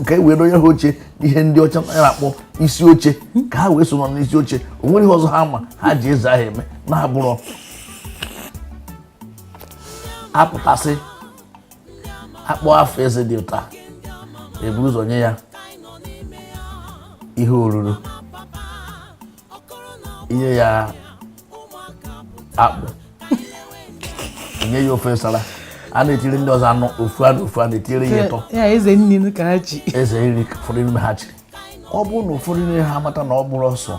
ka e wee donye ha oche n'ihe ndị ọcha na-akpọ isi oche, ka ha wee so nọ n'isi oche. O nwere ihe ọzọ ha ma ha ji eze ahụ eme na-abụrọ apụtasị akpọ afọ eze dị ụta, eburu ụzọ nye ya ihe oruru, inye ya akpụ, nye ya ofe nsala, a na-etiri ndị ọzọ anụ ofu anụ ofu, a na-etiri ya ịtọ. Ya eze nni ka ha ji. Eze nri ka ụfọdụ n'ime ha chiri. Ọ bụrụ na ụfọdụ n'ime ha amata na ọ bụrụ ọsọ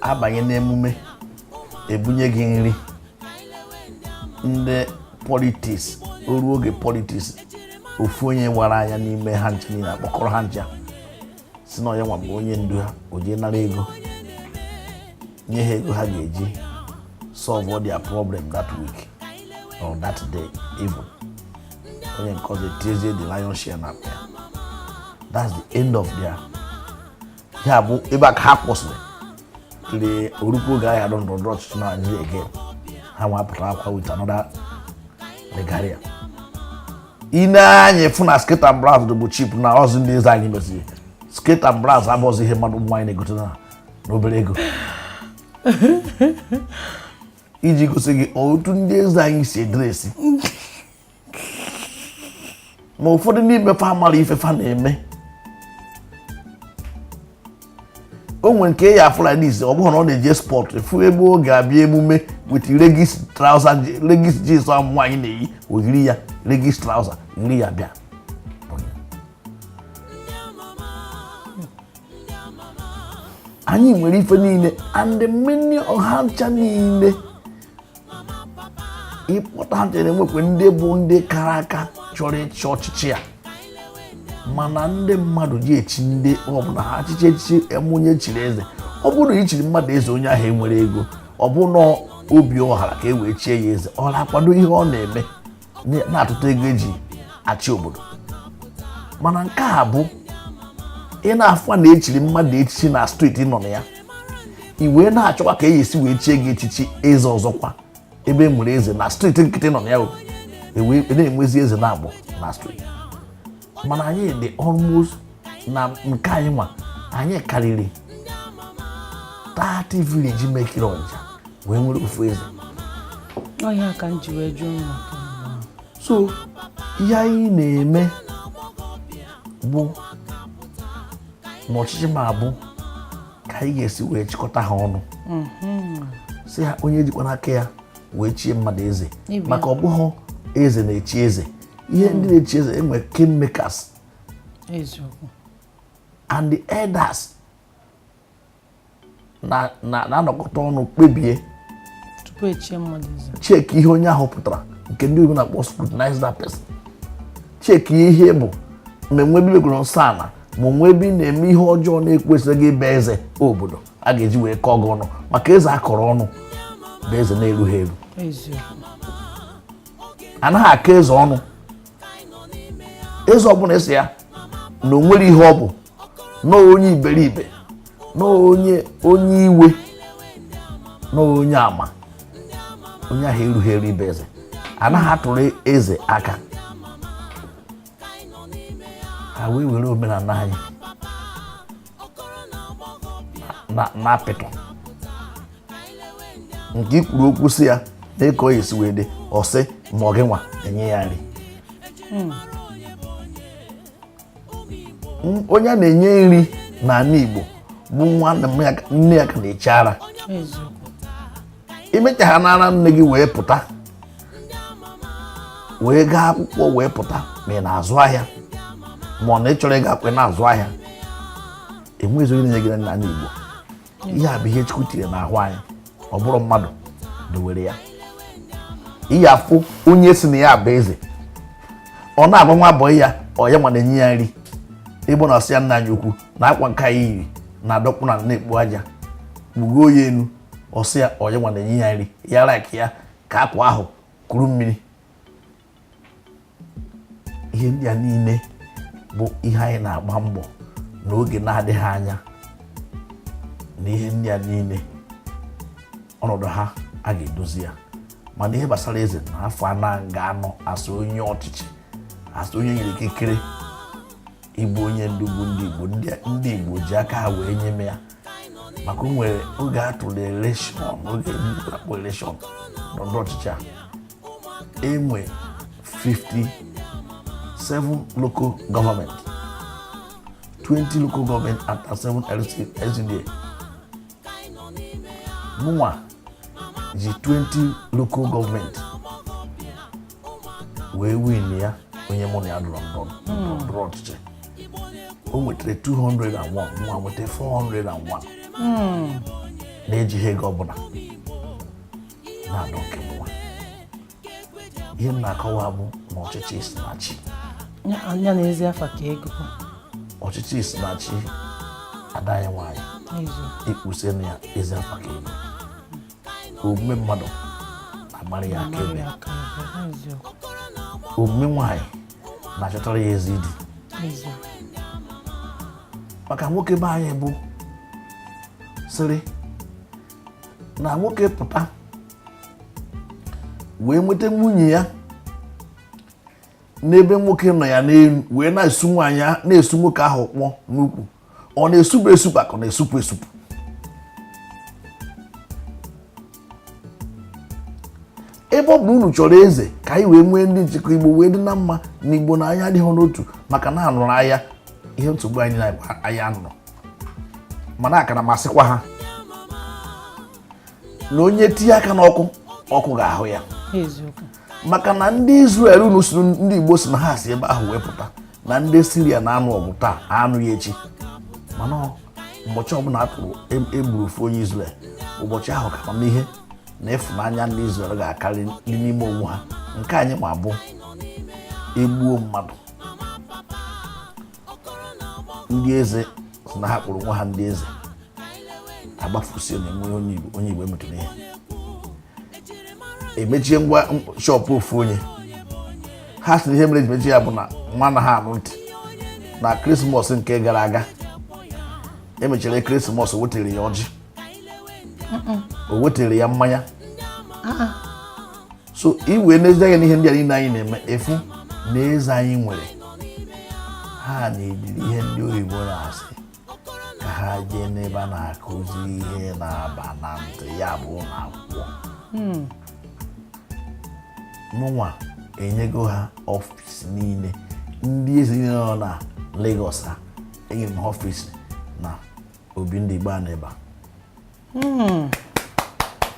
abanye n'emume ebunye gị nri, ndị politics, o ruo oge politics, ofu onye wara anya n'ime ha nche niile akpọkọrọ ha ncha, si na onye nwa bụ onye ndu ha, o jee nara ego, nye ha ego ha ga-eji solve all their problem that week or that day even. Onye nke ọzọ etiezie the lion share na akpa ya. That's the end of their ya bụ ebe a ka ha kwụsịrị tiri orukwu oge ahịa ndọrọ ndọrọ ọchịchị na Nigeria again. Ha nwa pụtara akwa with another regalia. Ị na-anya fụ na skirt and blouse bụ cheap, na ọzọ ndị eze anyị meziri skirt and blouse abụọzi ihe mmadụ ụmụ nwaanyị na-egote na n'obere ego, iji gosi gị otu ndị eze anyị si e dress. Ma ụfọdụ n'ime fa mara ife fa na-eme. O nwere nke ya afụ like this, ọ bụghị na ọ na-eje sport efu ebe ọ ga-abịa emume with leggings trouser, leggings jeans ahụ nwaanyị na-eyi, o yiri ya leggings trouser, yiri ya bịa. Anyị nwere ife niile and many ọha ncha niile ịkpọta ha ncha na-enwekwa ndị bụ ndị kara aka chọrọ ịchị ọchịchị a, mana ndị mmadụ ji echi ndị ọbụla ha achịchị echichi eme onye chiri eze. Ọ bụrụ na i chiri mmadụ eze, onye ahụ enwere ego, ọ bụ na obi ọhara ka e wee chie ya eze, ọ na-akwado ihe ọ na-eme na-atụta ego eji achị obodo. Mana nke a bụ ị na-afụ na echiri mmadụ echichi na street nọ na ya, i wee na-achọkwa ka e esi wee chie gị echichi eze ọzọkwa ebe e nwere eze na street nkịtị nọ na ya. O Ewee na-enwezi eze na-abụ na steeti, mana anyị dị almost na nke anyị nwa, anyị karịrị 30 village mekiri Ọnịcha wee nwere ofu eze. Ọhịa ka m ji wee jụọ maka So ihe anyị na-eme bụ n'ọchịchị ma bụ ka anyị ga-esi wee chịkọta ha ọnụ, si ha onye jikwa n'aka ya wee chie mmadụ eze. Ịbịa. Maka ọ bụghị eze na-echi eze. Ihe ndị na-echi eze, enwe kingmakers and the elders na na na-anọkọta ọnụ kpebie tupu echie mmadụ eze. Check ihe onye ahụ pụtara, nke ndị oyibo na-akpọ scrutinize that person. Check ihe bụ ma enwe ebe imegoro nsọ ala, ma onwe ebe ị na-eme ihe ọjọọ na-ekwesịghị ịba eze obodo a ga-eji wee kọọ gị ọnụ, maka eze akọrọ ọnụ bụ eze na-erughị eru. Anaghị akọ eze ọnụ. Eze ọbụla esi ya na o nwere ihe ọ bụ na onye iberibe, na onye iwe, na onye ama, onye ahụ erughị eru ibe eze. Anaghị atụrụ eze aka. Ha wee were omenala anyị na apịtọ nke ikwuru okwu si ya na ịkọ ya esi wee dị, ọ sị ma ọ gị nwa enye ya nri. Onye a na-enye nri n'ala Igbo bụ nwa nna ya, nne ya ka na-eche ara. Imecha n'ara nne gị wee pụta, wee gaa akwụkwọ, wee pụta, ma ị na-azụ ahịa, ma ọ na ị chọrọ ịga akwụkwọ, ị na-azụ ahịa, enweghịzi onye na-enye gị n'ala Igbo. Ihe a bụ ihe Chukwu tinyere n'ahụ anyị, ọ bụrụ mmadụ dowere ya. Iyi afụ onye si na ya bụ eze, ọ na-agwa nwa bọyị ya, ọ ya nwa na-enye ya nri. Ịgbụ na ọsị ya, nna anyị ukwu na akwa nke anyị yiri na-adọkpụ na na-ekpu aja, kpugo ya elu. Ọsị ya, ọ ya nwa na-enye ya nri ya, like ya ka akwa ahụ kuru mmiri. Ihe ndị a niile bụ ihe anyị na-agba mbọ n'oge na-adịghị anya, na ihe ndị a niile, ọnọdụ ha a ga-edozi ya. Mana ihe gbasara eze na afọ anọ ga-anọ asị onye ọchịchị, asị onye nyere ikikere ịbụ onye ndu bụ ndị Igbo, ndị Igbo ji aka ha wee nye m ya, maka o nwere oge a tụrụ election, oge ndị Igbo na-akpọ election ndọrọndọrọ ọchịchị a, enwe 57 local government, 20 local government and 7 LC, LCDA. Mụnwa ji 20 local government wee win ya. Onye mụ na ya dọrọ ndọrọ ọchịchị, o nwetara 201, mụnwa nweta 401, na-ejighị ego ọbụla na-adọ nke mụnwa. Ihe m na-akọwa bụ na ọchịchị si na chi. Anya na ezi afa ka ego. Ọchịchị si na chi. Ada anyị nwaanyị, ikpusi na ya ezi afa ka ego. Omume mmadụ na-agbara ya akaebe. Omume nwaanyị na-achọtara ya ezi di, maka nwoke be anyị bụ sịrị na nwoke pụta wee nweta nwunye ya n'ebe nwoke nọ ya n'elu, wee na-esu nwaanyị, na-esu nwoke ahụ kpọ n'ukwu, ọ na-esupụ esupụ ka ọ na-esupụ esupụ. Ebe ọ bụ na unu chọrọ eze ka anyị wee nwee ndị nchịkọ Igbo wee dị na mma, na Igbo na anya adịghị n'otu, maka na anụrụ agha, ihe nsogbu anyị na anyị anụrụ, mana akara masịkwa ha na onye tinye aka n'ọkụ, ọkụ ga-ahụ ya. Maka na ndị Israel unu si, ndị Igbo si na ha si ebe ahụ wee pụta, na ndị Siria na-anụ ọgụ taa, anụ ya echi, mana ụbọchị ọbụla atụrụ egburu ofu onye Israel, ụbọchị ahụ ka amamihe na ịfụnanya ndị Israel ga-akarị ndị n'ime onwe ha. Nke anyị ma bụ egbuo mmadụ, ndị eze si na ha kpụrụ onwe ha ndị eze agbafusie na enweghị onye Igbo, onye Igbo emetụrụ ihe, emechie ngwa shop ofu onye. Ha sị na ihe mere eji mechie ya bụ na nwa na ha anụ ntị na Christmas nke gara aga, emechara ekeresimesi, o wetere ya ọjị, o wetere ya mmanya. So i wee n'ezi anya n'ihe ndị a niile anyị na-eme, efu na eze anyị nwere ha na-ediri ihe ndị oyibo na-asị ka ha jee n'ebe a na-akụzi ihe na-aba na ntị, ya bụ ụlọ akwụkwọ. Mụnwa enyego ha ọfịs niile, ndị eze niile nọ na Lagos, ha enyere m ha ọfịs na obi ndị Igbo a n'ebe a.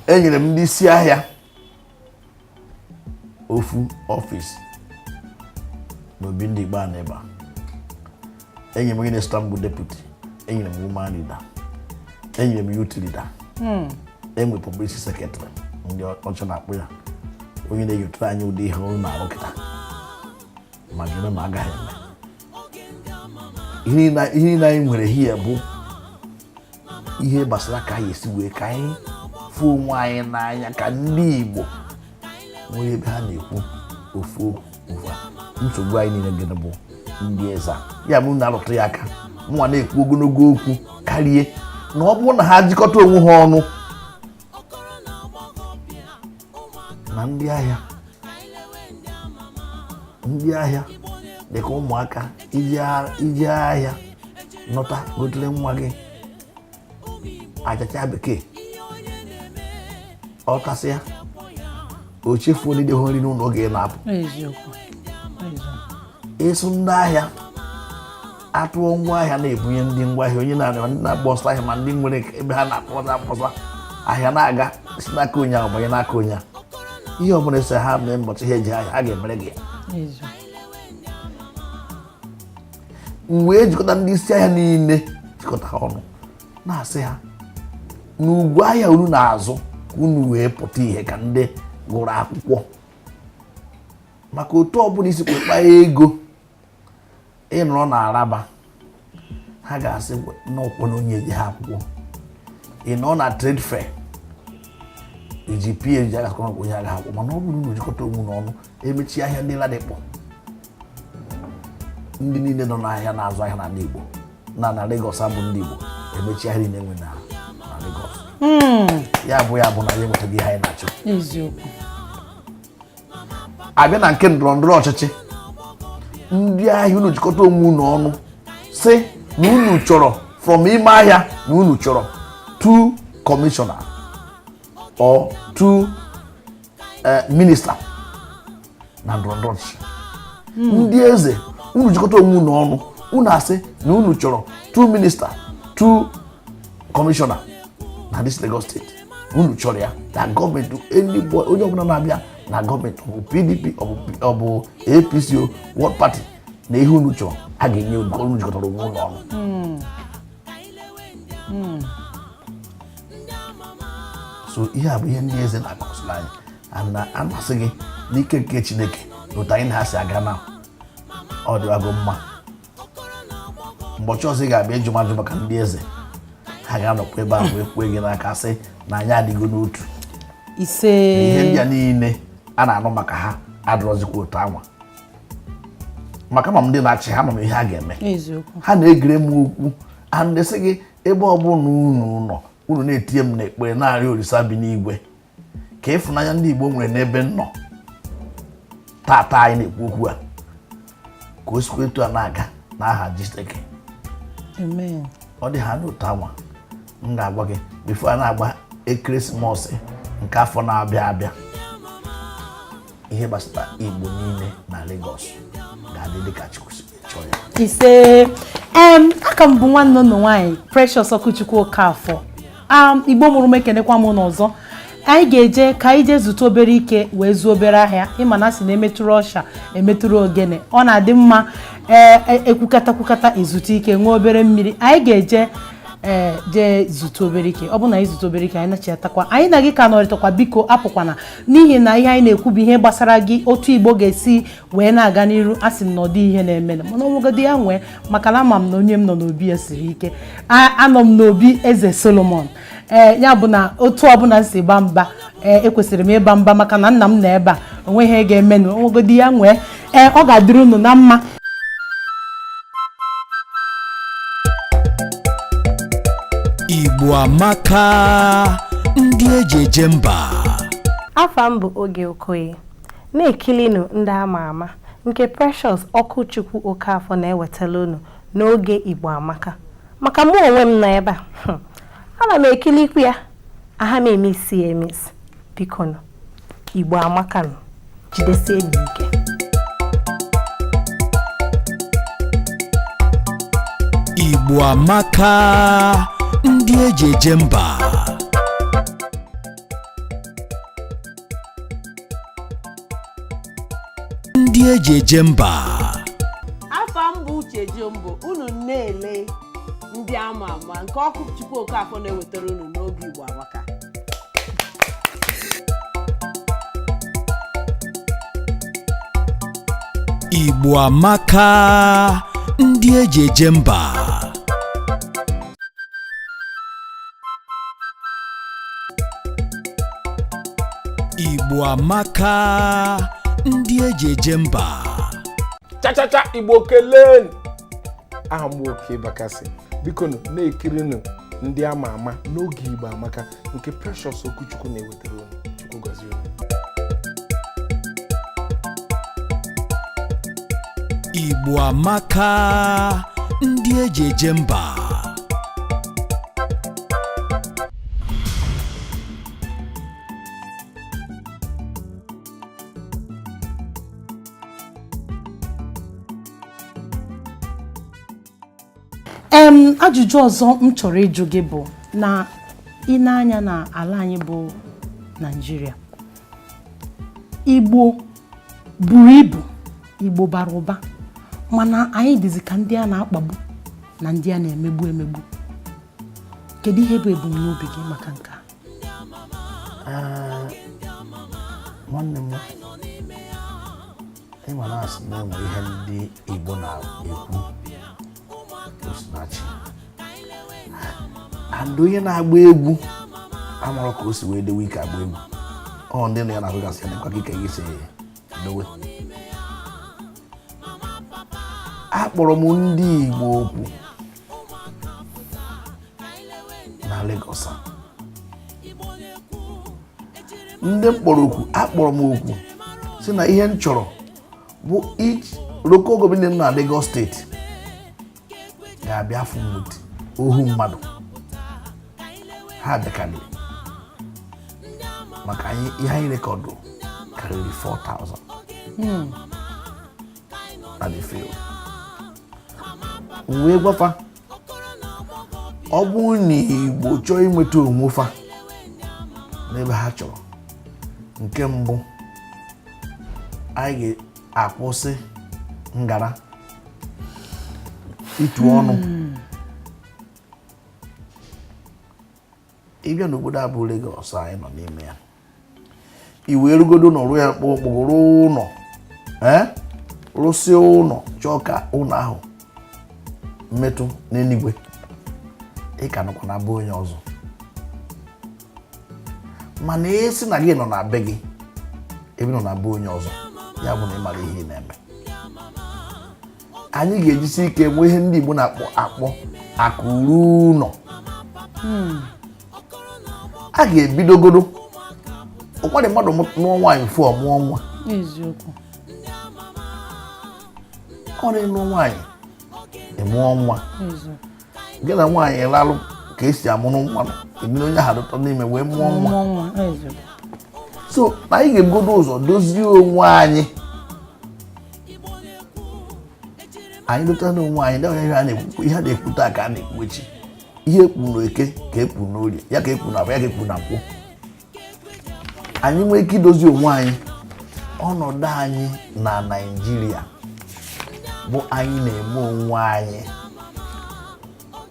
Enyere m ndị isi ahịa ofu ọfịs n'obi ndị Igbo a n'ebe a. Enyere m onye na-esota mbụ deputy, enyere m woman leader, enyere m youth leader, enwe publicity secretary, ndị ọcha na-akpụ ya onye na-enyotere anyị ụdị ihe ọrụ na-arụ kịta, ma gịnị ma agaghị eme. Ihe niile anyị nwere hie bụ ihe gbasara ka anyị esi wee ka anyị fụ onwe anyị n'anya, ka ndị Igbo nwere ebe ha na-ekwu ofu okwu ofu a. Nsogbu anyị niile gịnị bụ ndị eze a? Ya bụ na-arụtụ ya aka, mụnwa na-ekwu ogologo okwu karịa na ọ bụrụ na ha jikọta onwe ha ọnụ na ndị ahịa dịka ụmụaka ije ahịa nọta, gotere nwa gị achacha bekee, ọ tasịa, o chefuo ndị hụ nri n'ụlọ oge ị na-apụ. Eziokwu, eziokwu. Ịsụ ndị ahịa atụọ ngwaahịa na-ebunye ndị ngwaahịa, onye na ndị na-agba ọsọ ahịa, ma ndị nwere ebe ha na-akpọsa akpọsa ahịa na-aga si n'aka onye ahụ banye n'aka onye ahụ, ihe ọbụla ese ha mee mbọchị ha eji ahịa, ha ga-emere gị ya. Eziokwu. M wee jikọta ndị isi ahịa niile, jikọta ha ọnụ, na-asị ha n'ugwu ahịa unu na-azụ ka unu wee pụta ihe ka ndị gụrụ akwụkwọ, maka otu ọbụla isi kpekpa ego ịnọrọ na araba, ha ga-asị n'ọkwọ na onye ji ha akwụkwọ. Ị nọ na trade fair iji phd, agasịkwa n'ọkwọ onye agaghị akwụkwọ. Mana ọ bụrụ na unu jikọta onwe unu ọnụ, emechi ahịa ndị Ladipo, ndị niile nọ n'ahịa na-azụ ahịa n'ala Igbo na Lagos abụ ndị Igbo, emechi ahịa niile enwe na Lagos. Ya bụ na ya enwetaghị ihe anyị na-achọ. Eziokwu. Abịa na nke ndọrọ ndọrọ ọchịchị, ndị ahịa, unu jikọta onwe unu ọnụ si na unu chọrọ from ime ahịa na unu chọrọ two commissioner or two minister na ndọrọ ndọrọ ọchịchị. Ndị eze, unu jikọta onwe unu ọnụ, unu asị na unu chọrọ two minister, two commissioner na this Lagos State. Unu chọrọ ya na gọọmenti, onye ọbụla na-abịa na gọọmenti, ọ bụ PDP, ọ bụ APC o, what party, na ihe unu chọrọ a ga-enye unu, ka unu jikọtara onwe unu ọnụ. So ihe a bụ ihe ndị eze na-akọsịrị anyị, and na a na-asị gị n'ike nke Chineke na otu anyị na ha si aga na ọ dịwago mma. Mgbọchị ọzọ ị ga-abịa ịjụ m ajụ maka ndị eze, ha ga-anọkwa ebe a wee kwee gị n'aka sị na anyị adịgo n'otu. Ise. Ihe ndị a niile a na-anụ maka ha adịrọzikwa otu anwa, maka ma m ndị na-achị ha ma m ihe ha ga-eme. Eziokwu. Ha na-egere m okwu and sị gị ebe ọbụla unu nọ, unu na-etinye m n'ekpere, na-arịọ Olisa bi n'igwe ka ịfụnanya ndị Igbo nwere n'ebe m nọ tata anyị na-ekwu okwu a, ka o sikwa etu a na-aga n'aha Chineke. Amen. Ọ dị ha n'otu anwa m ga-agwa gị before a na-agba ekeresimesi nke afọ na-abịa abịa, ihe gbasara Igbo niile na Lagos ga-adị dịka Chukwu si wee chọọ ya. Ise. Aka m bụ nwanne unu nwaanyị, Precious Ọkụchukwu Okafọ. Igbo mụrụ m, ekenekwa m n'ọzọ. Anyị ga-eje ka anyị jee zụta obere ike wee zuo obere ahịa. Ịma na asị na emetụrụ ọsha emetụrụ ogene, ọ na-adị mma. Ee, ekwukata kwukata ezute ike, nwee obere mmiri. Anyị ga-eje, ee, jee zute obere ike. Ọ bụ na anyị zute obere ike, anyị nachiatakwa, anyị na gị ka nọrịtakwa. Biko apụkwana, n'ihi na ihe anyị na-ekwu bụ ihe gbasara gị, otu Igbo ga-esi wee na-aga n'iru. A sị m na ọ dị ihe na-eme, mana ọnwụgodi ya nwee, maka na ama m na onye m nọ n'obi ya siri ike. Anọ m n'obi eze Solomon. Ee, ya bụ na otu ọbụla m si gba mba, ee, ekwesịrị m ịba mba, maka na nna m nọ ebe a, onwe ihe ga-emenụ. Onwegodi ya nwee, ee, ọ ga-adịrị unu na mma. Igbo amaka, ndị eji eje mba. Afa m bụ Oge Okoye. Na-ekilinu ndị ama ama nke Precious Ọkụchukwu Okafọ na-ewetara unu n'oge Igbo Amaka. Maka mụ onwe m nọ ebe a, ana m ekilikwu ya, aha m emisi ya emisi. Biko nụ, Igbo Amaka nụ, jidesie m ike. Igbo amaka, ndị eji eje mba. Ndị eji eje mba. Afa m bụ Uche Jombo. Unu na-ele ndị ama ama nke Ọkụchukwu Okafọ na-ewetara unu n'oge Igbo Amaka. Igbo amaka, ndị eji eje mba. Igbo amaka, ndị eji eje mba. Chachacha, Igbo kelee. Aha m bụ Okey Bakasị. Biko nụ, na-ekirinụ ndị ama ama n'oge Igbo Amaka nke Precious Okwuchukwu na-ewetara unu. Chukwu gọzie unu. Igbo amaka, ndị eji eje mba. Ajụjụ ọzọ m chọrọ ịjụ gị bụ na ị na-anya na ala anyị bụ Naịjirịa, Igbo buru ibu, Igbo bara ụba, mana anyị dịzi ka ndị a na-akpagbu na ndị a na-emegbu emegbu. Kedu ihe bụ ebumnobi gị maka nke a? Nwanne m, ịma na asị na enwe ihe ndị Igbo na-ekwu osinachi and onye na-agba egwu amara ka o si wee dewe ike agba egwu. Ọ ndị nọ ya na-ahụ gasị ya nekwa ka ike gị si dowe. Akpọrọ m ndị Igbo okwu na Lagos a. Ndị m kpọrọ okwu, akpọrọ m okwu si na ihe m chọrọ bụ each local government na Lagos steeti ga-abịa fụ m with ohu mmadụ ha bịakarịrị maka anyị. Ihe anyị rekọdụ karịrị 4000 na the field. M wee gwafa, ọ bụrụ na Igbo chọọ inweta onwe fa n'ebe ha chọrọ, nke mbụ, anyị ga-akwụsị ngara itu ọnụ. Ịbịa n'obodo a bụ Lagos anyị nọ n'ime ya, i wee rugodo n'ọrụ ya kpọkpọgoro ụlọ, ee, rụsịa ụlọ, chọọ ka ụlọ ahụ mmetụ n'eluigwe, ị ka nọkwa na be onye ọzọ. Mana esi na gị nọ na be gị, ebe nọ na be onye ọzọ, ya bụ na ị mara ihe ị na-eme. Anyị ga-ejisi ike nwee ihe ndị Igbo na-akpọ akpọ akụrụ ụlọ. A ga-ebidogoro ụkwadị mmadụ nụọ nwaanyị fụ ọ mụọ nwa. Eziokwu. Ọ na-ịnụ nwaanyị, ịmụọ nwa. Eziokwu. Gị na nwaanyị lalụ ka esi amụrụ nwa, ebido onye ahụ dụtọ n'ime wee mụọ nwa. Mụọ nwa, eziokwu. So na anyị ga-ebugodo ụzọ dozie onwe anyị. Anyị dota n'onwe anyị ndị ihe a na-ekwu, ihe a na-ekwu taa ka a na-ekwu echi. Ihe ekwu n'eke ka ekwu n'orie, ya ka ekwu n'afọ, ya ka ekwu na nkwụ. Anyị nwee ike idozi onwe anyị, ọnọdụ anyị na Naịjirịa bụ anyị na-eme onwe anyị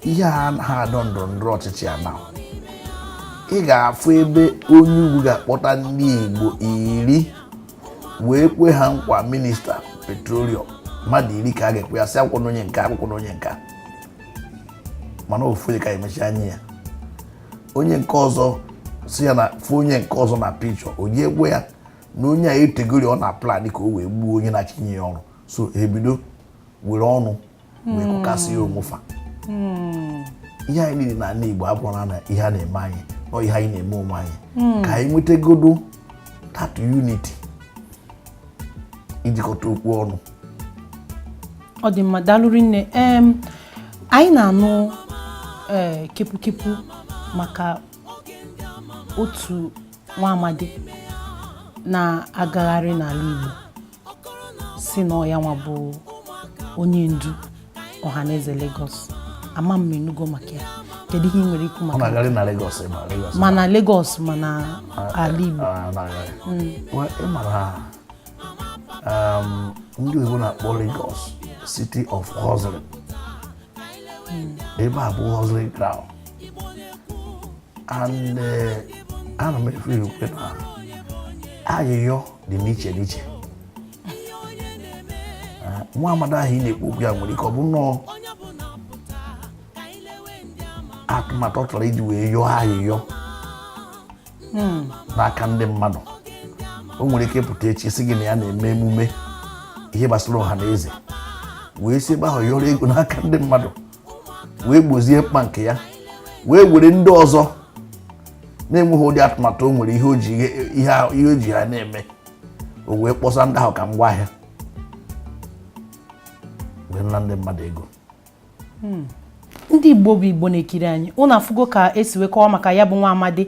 ihe a anaghị adọ ndọrọ ndọrọ ọchịchị a. Na ị ga-afụ ebe onye ugwu ga-akpọta ndị Igbo 10 wee kwe ha nkwa minista petroleum, mmadụ 10 ka a ga-ekwe ya, sị akwụkwọ n'onye nke, akwụkwọ n'onye nke, mana ofu onye ka emechi anya ya, onye nke ọzọ si ya na fụ onye nke ọzọ na pikchọ onye ekwe ya na onye a etegori ọ na plan ka o wee gbuo onye na-achịnye ya ọrụ. So ebido were ọnụ wee kụkasị ya onwe fa. Ihe anyị niile n'ala Igbo abụrụ na ihe a na-eme anyị nọ, ihe anyị na-eme onwe anyị. Ka anyị nwetagodo That unity, ijikọta okwu ọnụ. Ọ dị mma, daalụ rinne. Anyị na-anụ kepukepu maka otu nwa amadi na-agagharị n'ala Igbo si na ọ ya nwa bụ onye ndu Ọhaneze Lagos. Ama m enugo maka ya. Kedu ihe ị nwere ikwu Ọ maka na-agagharị na Lagos, ma Lagos ma na Lagos ma na ala Igbo? Ah, na-agagharị. Well, ị mara ndị oyibo na-akpọ Lagos City of Hustling. Ebe a bụ hustling ground, and ana m efe ekwe na ayịyọ dị n'iche n'iche. Nwa amadi ahụ ị na-ekwu okwu ya nwere ike ọ bụ nnọọ atụmatụ ọ chọrọ iji wee yọọ ayịyọ n'aka ndị mmadụ. O nwere ike ịpụta echi sị gị na ya na-eme emume ihe gbasara ọha na eze, wee si ebe ahụ yọrọ ego n'aka ndị mmadụ, wee gbozie mkpa nke ya, wee were ndị ọzọ na-enweghị ụdị atụmatụ o nwere ihe o ji ha na-eme, o wee kpọsa ndị ahụ ka ngwa ahịa wee nna ndị mmadụ ego. Ndị Igbo bụ Igbo na-ekiri anyị, ụnụ afụgo ka esi wee kọwa maka ya bụ nwa amadi,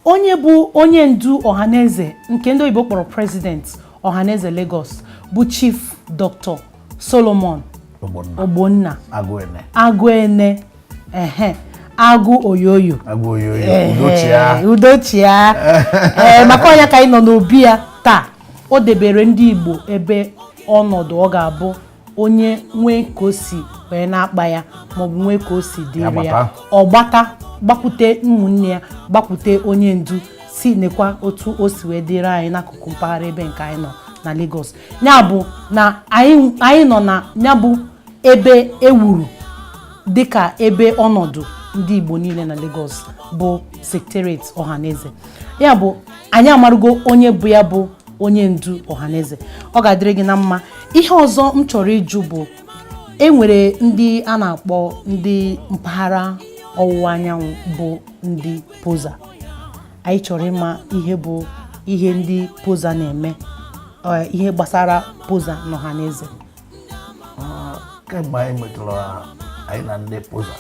onye bụ onye ndu Ọhaneze nke ndị oyibo kpọrọ President Ọhaneze Lagos, bụ Chief Dr. Solomon Ogbonna. Ogbonna. Agụene. Agụene, ehe, agụ oyoyo. Agụ oyoyo, udochia. Udochia. Ee, maka ọnya ka anyị nọ n'obi ya taa. O debere ndị Igbo ebe ọnọdụ ọ ga-abụ onye nwee ka o si wee na-akpa ya, maọbụ nwee ka o si dịrị ya, gbata. Ọ gbata gbakwute ụmụnne ya, gbakwute onye ndu, si nekwa otu o si wee dịrị anyị n'akụkụ mpaghara ebe nke anyị nọ na Lagos. Ya bụ na anyị nọ na ya bụ ebe ewuru dịka ebe ọnọdụ ndị Igbo niile na Lagos, bụ Secretariat Ọhaneze. Ya bụ anyị amarugo onye bụ ya bụ onye ndu Ọhaneze. Ọ ga-adịrị gị na mma. Ihe ọzọ m chọrọ ịjụ bụ, e nwere ndị a na-akpọ ndị mpaghara ọwụwa anyanwụ bụ ndị Poza. Anyị chọrọ ịma ihe bụ ihe ndị Poza na-eme, ihe gbasara Poza na Ọhaneze. Kemgbe anyị metụrụ anyị na ndị Poza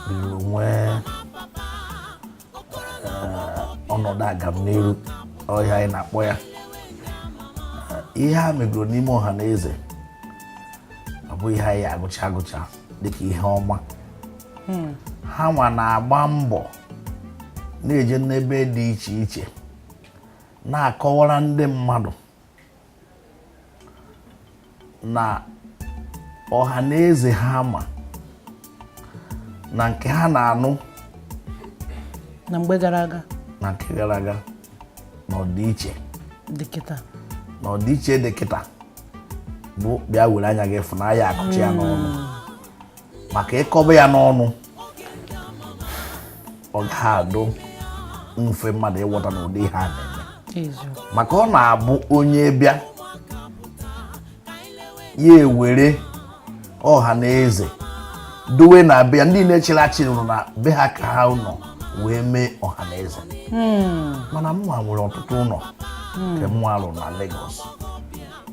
bidoro nwee ọnọdụ agamniru ọhịa anyị na-akpọ ya. Ihe a megoro n'ime ọha na eze, ọ bụ ihe anyị agụcha agụcha dịka ihe ọma. Ha nwa na-agba mbọ na-eje n'ebe dị iche iche na-akọwara ndị mmadụ na ọha na eze ha ma na nke ha na-anụ na mgbe gara aga na nke gara aga na ọdịiche dị kịta. Na ọdịiche dị kịta bụ bịa were anya gị fụ na ya akụchi ya n'ọnụ, maka ịkọba ya n'ọnụ, ọ gaghị adụ mfe mmadụ ịghọta na ụdị ihe a na-eme. Maka ọ na-abụ onye bịa, ya ewere ọha na eze dowe na be ya, ndị na-echere achị nọ na be ha ka ha nọ wee mee ọha na eze. Mana mụnwa nwere ọtụtụ ụlọ nke mụnwa rụrụ na Lagos,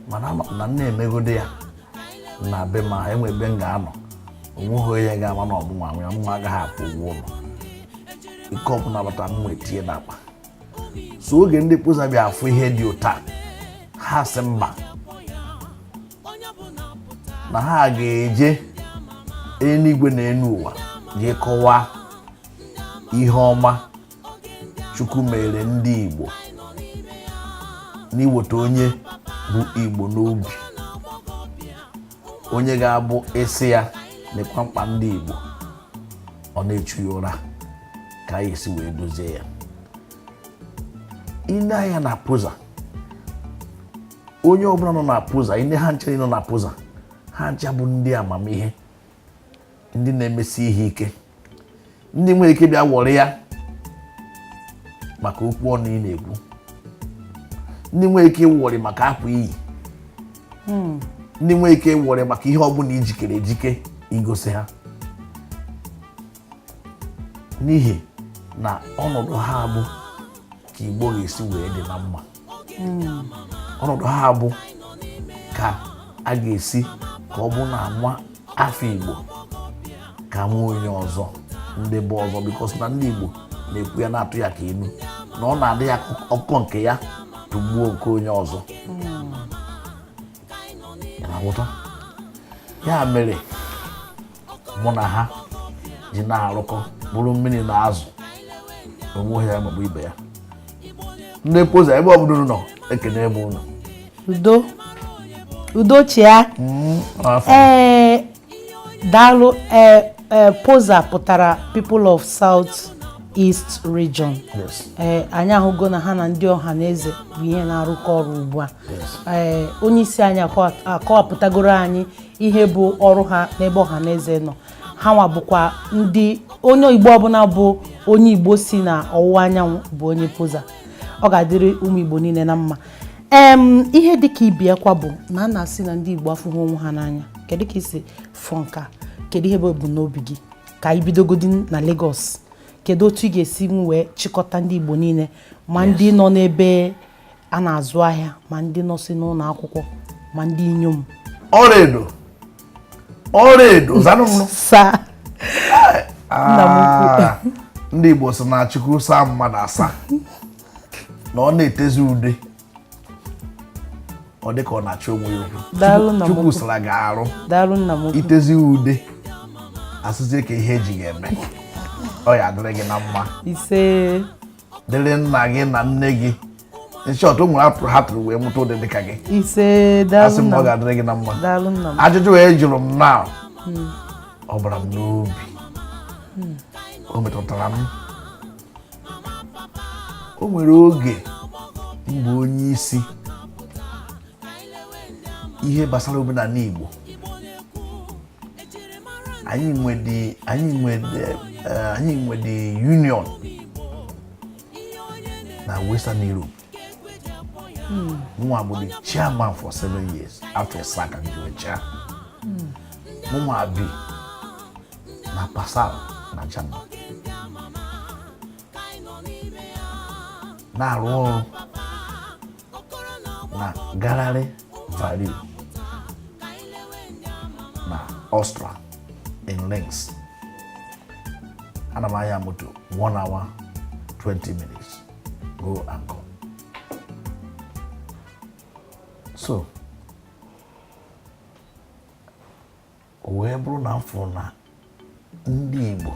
mana ama m na m na-emegode ya na be ma enwe ebe m ga-anọ, onweghị onye ga-ama na ọmụnwa nwe ya. Mụnwa agaghị akwụ ụgwọ ụlọ ike ọbụla bata m wee tinye n'akpa. So oge ndị Poza bịa afụ ihe dị ụta, ha sị mba, na ha ga-eje eluigwe na enu ụwa jee kọwaa ihe ọma Chukwu mere ndị Igbo n'iweta onye bụ Igbo n'obi, onye ga-abụ isi ya nekwa mkpa ndị Igbo, ọ na-echu ya ụra ka anyị esi wee dozie ya. Ile anya na Poza, onye ọbụla nọ na Poza, ile ha nche nọ na Poza, ha ncha bụ ndị amamihe, ndị na-emesi ihe ike, ndị nwere ike bịa wọrọ ya maka okwu ọnụ ị na-ekwu, ndị nwere ike ịwọrị maka akwa iyi, ndị nwere ike ịwọrị maka ihe ọbụla ijikere ejike igosi ha, n'ihi na ọnọdụ ha bụ Ka Igbo ga-esi wee dị na mma. Ọnọdụ ha bụ ka a ga-esi ka ọ bụ na nwa afọ Igbo ka nwa onye ọzọ, ndị bụ ọzọ, because na ndị Igbo na-ekwu ya na-atụ ya ka inu na ọ na-adị ya ọkụkọ nke ya tụgbuo nke onye ọzọ. Na-aghọta? Ya mere mụ na ha ji na-arụkọ, bụrụ mmiri na azụ, onwe ya maọbụ ibe ya. Ndị poza, ebe ọbụla unu nọ, ekene m unu. Udo, udo chia. Afọ. Ee, daalụ. Ee, POZA pụtara People of South East Region. Yes. Ee, anyị ahụgo na ha na ndị ọha na eze bụ ihe na-arụkọ ọrụ ugbu a. Ee, onye isi anyị akọwapụtagoro anyị ihe bụ ọrụ ha n'ebe ọha na eze nọ. Ha nwa bụkwa ndị onye Igbo ọbụla bụ onye Igbo si na ọwụwa anyanwụ bụ onye POZA. Ọ ga-adịrị ụmụ Igbo niile na mma. Ihe dịka ibiakwa bụ na a na-asị na ndị Igbo afụghị onwe ha n'anya. Kedu ka isi fụ nka? Kedu ihe bụ ebumnobi gị? Ka anyị bidogodi na Lagos. Kedu otu ị ga-esi wee chịkọta ndị Igbo niile, ma ndị nọ n'ebe a na-azụ ahịa, ma ndị nọ si n'ụlọ akwụkwọ, ma ndị inyom? Ọrịa ọrịa zanụ m. Saa, nna m ukwu. Ah, ndị Igbo sị na Chukwu saa mmadụ asaa na ọ na-etezi ude, ọ dị ka ọ na-achọ onwe ya okwu. Daalụ, nna m Chukwu ukwu. sara gị arụ. Daalụ, nna m ukwu. Itezi ude, asịzie ka ihe eji ga-eme, ọ ya adịrị gị na mma. Ise. Dịrị nna gị na nne gị. In short, o nwere atụrụ ha tụrụ wee mụta ụdị dịka gị. Ise, daalụ. Asị m Nna ọ m. ga-adịrị gị na mma. Daalụ, nna m. Ajụjụ wee jụrụ m na ọ bara m n'obi, o metụtara m. O nwere oge m bụ onye isi ihe gbasara omenala Igbo. Anyị nwede union na Western Europe. Mụnwa bụ the chairman for 7 years after sack and ji chair. Mụnwa bi na Passau na Germany na-arụ ọrụ na Gallery Value na Austria in Linz. Ana m anya moto 1 hour 20 minutes go and come. So o wee bụrụ na m fụrụ na ndị Igbo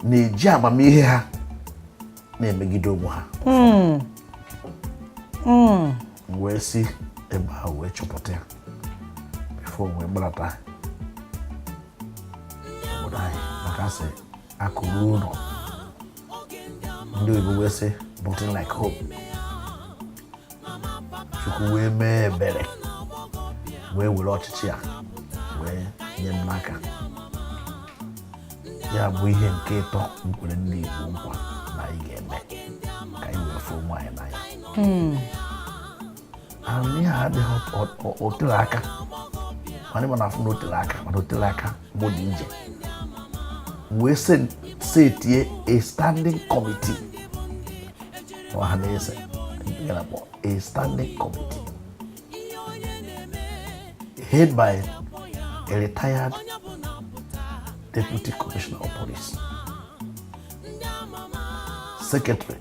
na-eji amamihe ha na-emegide onwe ha. M wee si ebe ahụ wee chọpụta ya before wee gbalata obodo anyị, maka asị akụ ruo ụlọ, ndị oyibo wee sị nothing like home. Chukwu wee mee ebere, wee were ọchịchị a wee nye m n'aka. Ya bụ ihe nke ịtọ m kwere ndị Igbo nkwa na anyị ga-eme ka anyị wee fụ onwe anyị n'anya. And ihe a adịghị o tere aka, mana ịma na afụ na o tere aka, mana o tere aka mụ dị ije wee setie a standing committee ọha na eze nke na-akpọ a standing committee head by a retired deputy commissioner of police, secretary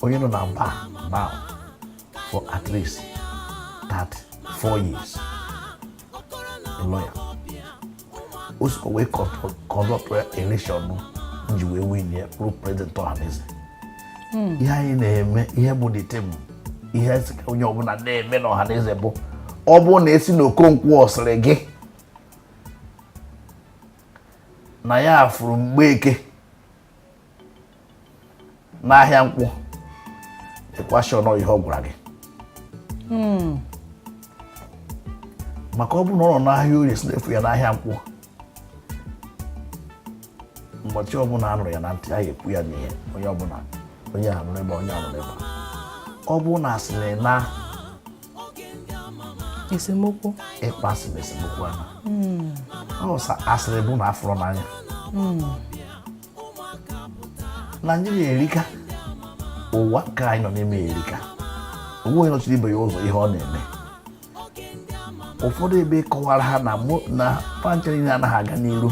onye nọ na bar now for at least 34 years, a lawyer. O sikwa wee conduct election m ji wee win ya, bụrụ president Ọhaneze. Ihe anyị na-eme, ihe bụ the theme, ihe sị ka onye ọbụla na-eme n'Ọhaneze bụ, ọ bụrụ na esi n'Okonkwo sịrị gị na ya fụrụ Mgbeke n'ahịa nkwụ, ịkwashọn ihe ọ gwara gị, maka ọ bụrụ na ọ nọ n'ahịa Orie si na-efu ya n'ahịa nkwụ, ụbọchị ọbụla a nụrụ ya na ntị, a ga-ekwu ya n'ihe onye ọbụla, onye a nụrụ ebe, onye a nụrụ ebe a. Ọ bụrụ na asịrị na Esemokwu. Ịkpa asị na esemokwu ahụ, ọ sọ asịrị bụ na afụrụ n'anya. Naijiria erika, ụwa nke anyị nọ n'ime ya erika. Onwe onye nọchiri ibe ya ụzọ ihe ọ na-eme. Ụfọdụ ebe kọwara ha na mụ na pancha niile anaghị aga n'iru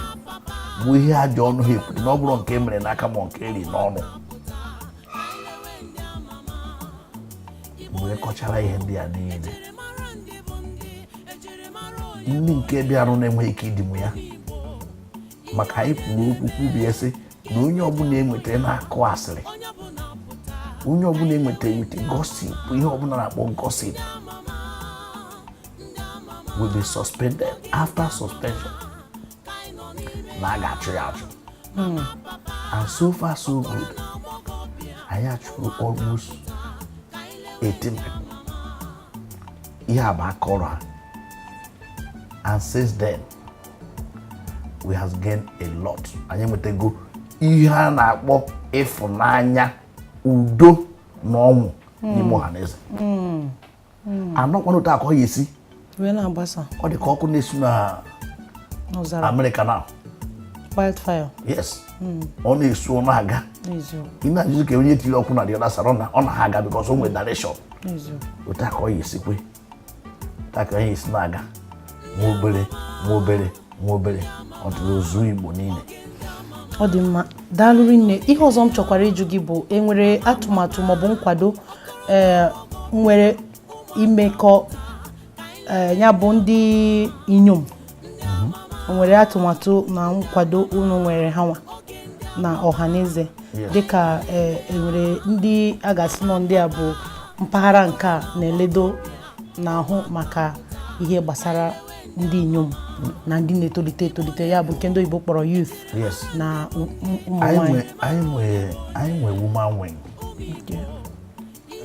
bụ ihe ajọ ọnụ ha ekwuru na ọ bụrụ nke e mere n'aka ma nke eri n'ọnụ. Mgbe kọchara ihe ndị a niile, ndị nke bịarụ na-enweghị ike idinwu ya, maka anyị kwuru okwu kwubie sị na onye ọbụla enwetara na-akụ asịrị, onye ọbụla enwetara with gossip, ihe ọbụla na-akpọ gossip, will be suspended. After suspension, na a ga-achụ ya achụ. And so far so good. Anyị achụrụ almost 18 people. Ihe a bụ aka ọrụ ha. And since then we has gained a lot. Anyị enwetago ihe a na-akpọ ịfụnanya, udo na ọnwụ n'ime ọha na eze. Anọkwana otu akọ ya esi wee na-agbasa. Ọ dị ka ọkụ na-esu na n'ọzara. Amerịka na wildfire. Yes, ọ na-esu, ọ na-aga. N'eziokwu. Ị na-ajụzi ka onye tiri ọkụ na the other side, ọ na ha aga because o nwere direction. N'eziokwu. Otu a ka ọ ya esikwe, otu a ka ọ ya esi na-aga, nwa obere nwa obere nwa obere, ọtụrụ ozu Igbo niile. Ọ dị mma, daalụ rinne. Ihe ọzọ m chọkwara ịjụ gị bụ, enwere atụmatụ maọbụ nkwado nwere imekọ, ya bụ ndị inyom, o nwere atụmatụ na nkwado unu nwere ha nwa na ọhaneze? Yes. Dịka enwere ndị a ga-asị nọ ndị a bụ mpaghara nke a na-eledo na-ahụ maka ihe gbasara ndị inyom na ndị na-etolite etolite, ya bụ nke ndị oyibo kpọrọ youth Yes. na ụmụ Anyị nwanyị? nwe woman wing.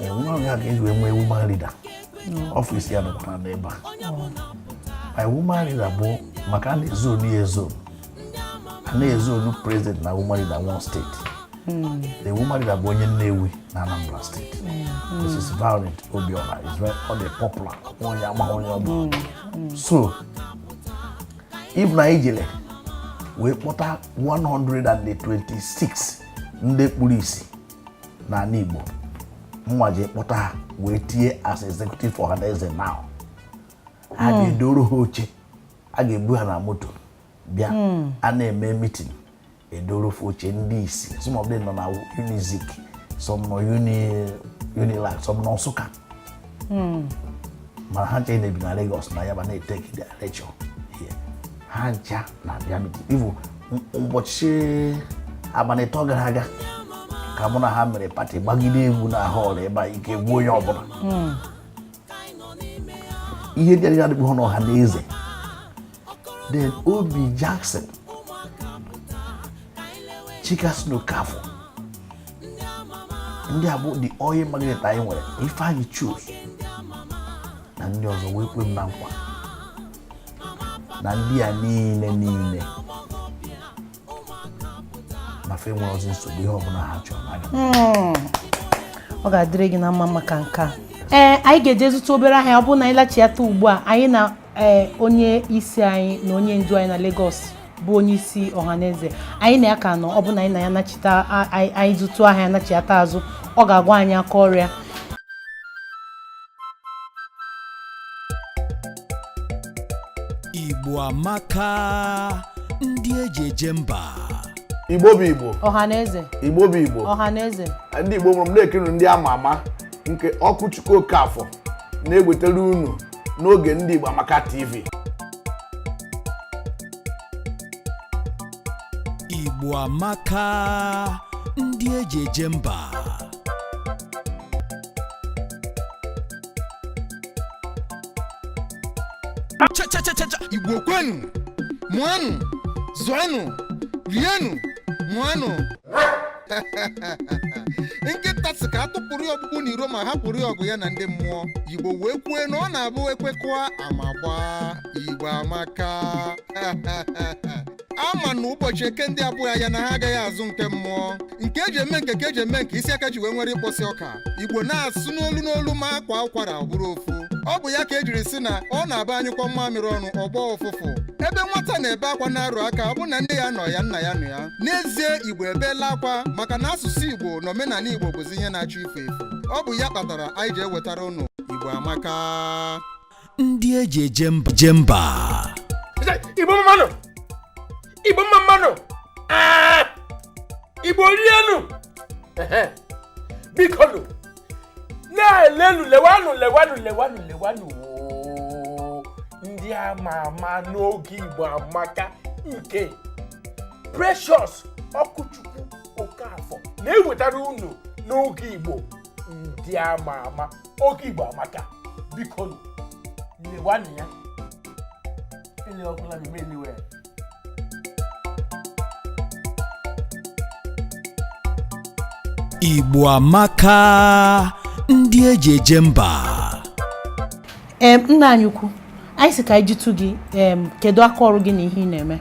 Woman wing a ka eji wee nwee woman leader. Office ya nọkwara n'ebe a. My woman leader bụ maka a na-ezonu ya ezonu, a na-ezonu president na woman leader one state. The woman leader bụ onye Nnewi na Anambra State, Mrs. Violet Obiora, is very ọ dị popular, onye amaghị onye ọ bụ. So if na ijele wee kpọta 126 ndị kpuru isi n'ala Igbo, nwa jee kpọta ha wee tinye as executive Ọhaneze now, a ga-edoro ha oche, a ga-ebu ha na moto bịa, a na-eme meeting, edoro ha oche. Ndị isi, some of them nọ na Unizik, some nọ Unilag, some nọ Nsụka, mana ha ncha na-ebi na Lagos na Yaba na-etake their lecture here. Ha ncha na-abịa meeting. Even ụbọchị abalị 3 gara aga ka mụ na ha mere party, gbagide egwu na hall ebe a, ike gbuo onye ọbụla. Ihe ndị a adịbụghị n'ọha na eze. Then Obi Jackson, Chikason Okafor, ndị a bụ the oil magnate anyị nwere, Ifeanyi Chuks na ndị ọzọ, wee kwe m na nkwa na ndị a niile niile na fe nwere ozi nsogbu, ihe ọbụla ha chọrọ na aga m. Ọ ga-adịrị gị na mma maka nke a. Anyị ga-eje zụta obere ahịa. Ọ bụrụ na anyị lachiata ugbu a, anyị na onye isi anyị na onye ndu anyị na Lagos, bụ onye isi ọhaneze anyị na ya ka nọ. Ọ bụ na anyị na ya nachita, anyị zụtụ ahịa, nachiata azụ, ọ ga-agwa anyị aka ọrịa. Igbo amaka, ndị eji eje mba. Igbo bụ Igbo. Ọhaneze. Igbo bụ Igbo. Ọhaneze. Ndị Igbo mụrụ m, na-ekiri ndị ama ama nke Ọkụchukwu Okafọ na-ewetara unu n'oge ndị Igbo Amaka TV. Igbo amaka, ndị eji eje mba. Cha cha cha cha cha. Igbo kwenu, mụanụ, zụanụ, rienụ, mụanụ. Nkịta sị ka atụpụrụ ya ọkpụkpụ n'iro ma hapụrụ ya ọgụ ya na ndị mmụọ. Igbo wee kwue na ọ na-abụ ekwekọa ama gbaa. Igbo amaka. Ama na ụbọchị eke ndị abụghị ya na ha agaghị azụ nke mmụọ, nke eji eme nke ka eji eme nke isi aka ji wee nwere ịkpọsị ọka. Igbo na-asụ n'olu n'olu, ma akwa ụkwara ọ bụrụ ofu. Ọ bụ ya ka ejiri sị na ọ na-abụ anyụkọ mmamịrị ọnụ ọgbọ ụfụfụ. Ebe nwata na-ebe akwa na-arụ aka, ọ bụ na nne ya nọ ya, nna ya nọ ya. N'ezie, Igbo ebeela akwa maka na asụsụ Igbo na omenala Igbo bụzi ihe na-achọ ifu efu. Ọ bụ ya kpatara anyị ji ewetara ụnụ Igbo Amaka. Ndị eji eje mba je mba. Igbo mmanụ, Igbo mma mmanụ. Ah! Igbo rienụ. Ehe. Biko nụ, na-elenu, lewanụ, lewanụ, lewanụ, lewanụ oo. Ndị ama ama n'oge Igbo Amaka nke Precious Ọkụchukwu Okafọ na-ewetara unu n'oge Igbo, ndị ama ama oge Igbo Amaka. Biko nụ, lewanụ ya. Elewakwala m eme elewe. Igbo Amaka, ndị eji eje mba. Nna anyị ukwu, anyị sị ka anyị jụtụ gị, kedu aka ọrụ gị na ihe ị na-eme?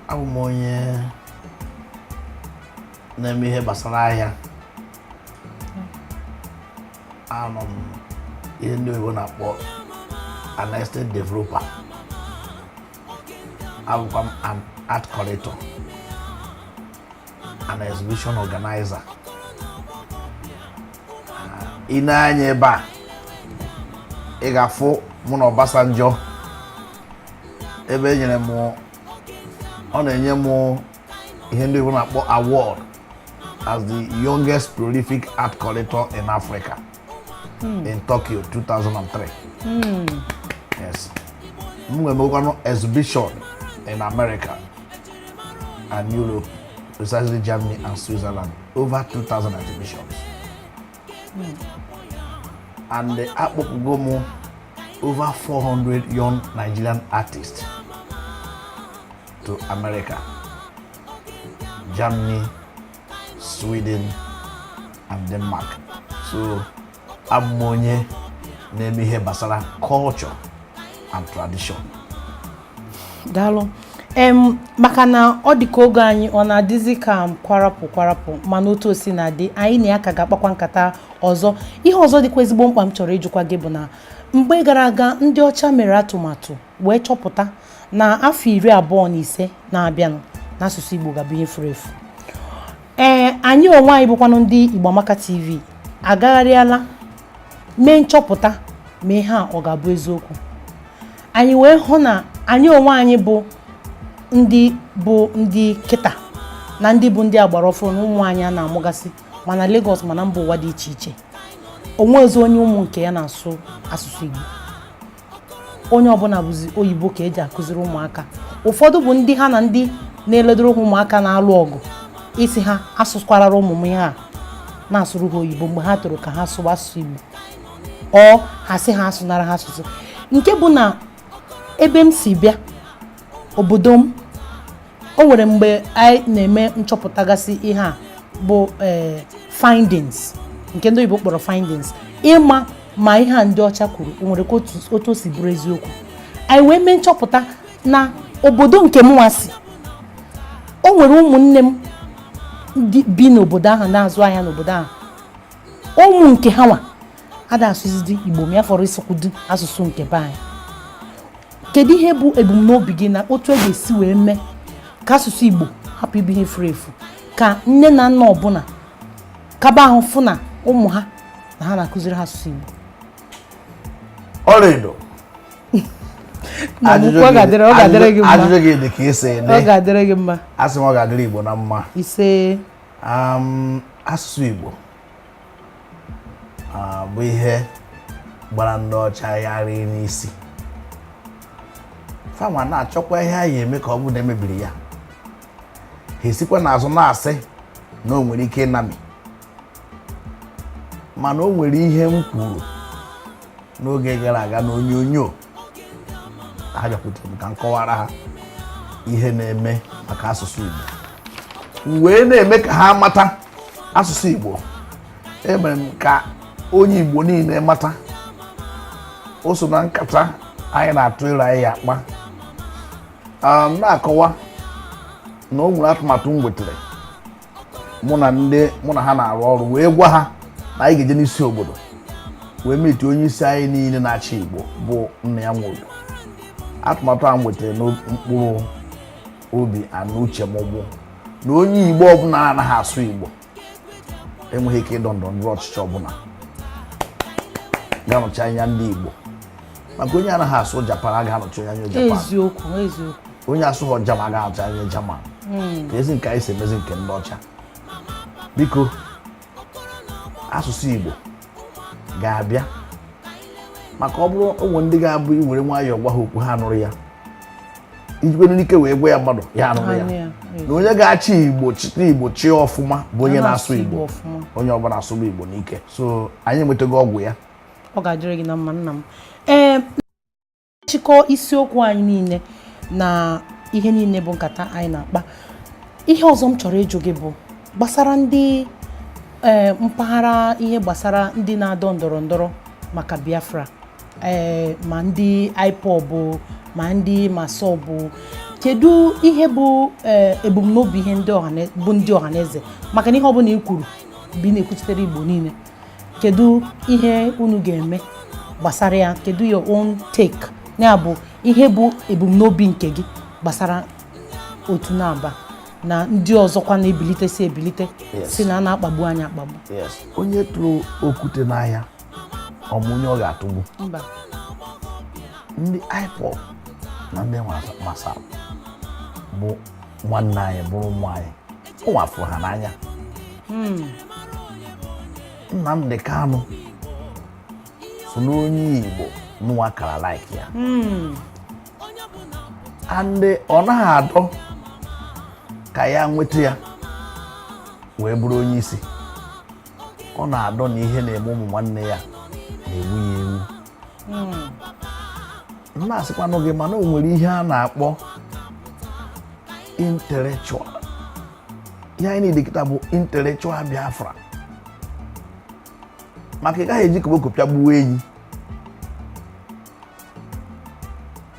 Abụ m onye na-eme ihe gbasara ahịa. Anọ m ihe ndị oyibo na-akpọ an estate developer. Abụkwa m an art collector, an exhibition organizer. Ị na-anya ebe a, ị ga-afụ mụ na Obasanjo ebe e nyere m, ọ na-enye m ihe ndị oyibo na-akpọ award as the youngest prolific art collector in Africa in Tokyo 2003. Yes, m nwere exhibition in America and Europe, precisely Germany and Switzerland, over 2000 exhibitions, and akpọpụgo m over 400 young Nigerian artists to America, Germany, Sweden and Denmark. So abụ m onye na-eme ihe gbasara culture and tradition. Daalụ. Maka na ọ dị ka oge anyị ọ na-adịzi ka m kwarapụ kwarapụ, mana otu o si na-adị, anyị na ya ka ga-akpakwa nkata ọzọ. Ihe ọzọ dịkwa ezigbo mkpa m chọrọ ịjụkwa gị bụ na mgbe gara aga, ndị ọcha mere atụmatụ wee chọpụta na afọ 25 na-abịanụ, n'asụsụ Igbo ga-abụ ihe furu efu. Ee, anyị onwe anyị bụkwanụ ndị Igbo Amaka TV agagharịala mee nchọpụta ma ihe a ọ ga-abụ eziokwu. Anyị wee hụ na anyị onwe anyị bụ ndị bụ ndị kịta na ndị bụ ndị agbara ọfụrụ na ụmụ anyị a na-amụgasị mana Lagos, mana mba ụwa dị iche iche, onwe ọzọ onye ụmụ nke ya na-asụ asụsụ Igbo. Onye ọbụla bụzi oyibo ka eji akụziri ụmụaka. Ụfọdụ bụ ndị ha na ndị na-eledoro ha ụmụaka na-alụ ọgụ isi ha asụkwarara ụmụ m ihe a, na-asụrụ ha oyibo mgbe ha toro ka ha sụwa asụsụ Igbo, ọ ha sị ha asụnara ha asụsụ nke bụ na ebe m si bịa, obodo m. O nwere mgbe anyị na-eme nchọpụta gasị ihe a bụ findings, nke ndị oyibo kpọrọ findings, ịma ma ihe a ndị ọcha kwuru o nwere ka otu o si bụrụ eziokwu. Anyị wee mee nchọpụta na obodo nke mụnwa si, o nwere ụmụnne m ndị bi n'obodo ahụ na-azụ ahịa n'obodo ahụ, ụmụ nke ha nwa ada asụzidi Igbo, ma ya fọrọ ịsụkwudu asụsụ nke be anyị. Kedu ihe bụ ebumnobi gị na otu e ga-esi wee mee ka asụsụ Igbo hapụ ịbụ ihe furu efu, ka nne na nna ọbụla kaba ahụ fụ na ụmụ ha na ha na-akụziri ha asụsụ Igbo? Ọlaedo. Na mụkwa, ọ ga-adịrị gị mma. Ajụjụ gị dị ka esi Ọ dị. ga-adịrị gị mma. Asị m, ọ ga-adịrị Igbo na mma. Ise. Asụsụ Igbo bụ ihe gbara ndị ọcha gharịị n'isi. Fanwa na-achọkwa ihe a ya eme ka ọ bụrụ na emebiri ya, ha esikwa n'azụ na-asị na o nwere ike ịnami. Mana o nwere ihe m kwuru n'oge gara aga na onyonyo ha bịakwutere m ka m kọwara ha ihe na-eme maka asụsụ Igbo. M wee na-eme ka ha mata asụsụ Igbo. Emere m ka onye Igbo niile mata o so na nkata anyị na-atụ ịrụ anyị ya akpa. Na-akọwa na o nwere atụmatụ m wetara, mụ na ndị mụ na ha na-arụ ọrụ wee gwa ha. Na anyị ga-eje n'isi obodo wee meet onye isi anyị niile na-achị Igbo, bụ Nna ya Nwodo. Atụmatụ a m wetara n'mkpụrụ obi ana uche m bụ na onye Igbo ọbụla anaghị asụ Igbo enweghị ike ịdọ ndọrọ ndọrọ ọchịchị ọbụla ga-anọchi anya ndị Igbo, maka onye anaghị asụ Japan agaghị anọchi anya Japan. Eziokwu, eziokwu. Onye asụghọ German agaghị anọchi anya German. Ka ezi nke anyị si emezi nke ndị ọcha. Biko, asụsụ Igbo ga-abịa, maka ọ bụrụ ụmụ ndị ga-abụ iwere nwayọọ gwa ha okwu, ha nụrụ ya. Ijikwere n'ike wee gwa ya mmadụ, ya anụrụ ya. Anụ ya. Na onye ga-achị Igbo, chịta Igbo chịa ọfụma, bụ onye na-asụ Igbo. Ọfụma. Onye ọbụla asụba Igbo n'ike. So anyị enwetago ọgwụ ya. Ọ ga-adịrị gị na mma, nna m. Ee, nchịkọ isiokwu anyị niile na ihe niile bụ nkata anyị na-akpa, ihe ọzọ m chọrọ ịjụ gị bụ gbasara ndị mpaghara, ihe gbasara ndị na-adọ ndọrọ ndọrọ maka Biafra, ma ndị IPOB, ma ndị MASSOB. Kedu ihe bụ ebumnobi ihe ndị bụ ndị Ọhaneze? Maka na ihe ọbụla i kwuru bụ ị na-ekwuchitere Igbo niile. Kedu ihe unu ga-eme gbasara ya? Kedu your own take, ya bụ ihe bụ ebumnobi nke gị gbasara otu na-aba na ndị ọzọkwa na-ebilite si ebilite si na a na-akpagbu anyị akpagbu? Yes, onye tụrụ okwute n'ahịa, ọmụ onye ọ ga-atụgbu. Mba. Ndị IPOB na ndị MASSOB bụ nwanne anyị, bụrụ ụmụ anyị. Ụmụ afụrụ ha n'anya. Nnamdi Kanu so n'onye Igbo mụnwa kara like ya, and ọ naghị adọ ka ya nweta ya wee bụrụ onye isi. Ọ na-adọ na ihe na-eme ụmụ nwanne ya na-ewu ya ewu. M na-asịkwanụ gị, mana o nwere ihe a na-akpọ intellectual. Ihe anyị niile kịta bụ intellectual Biafra, maka ị gaghị eji koboko pịagbuo enyi,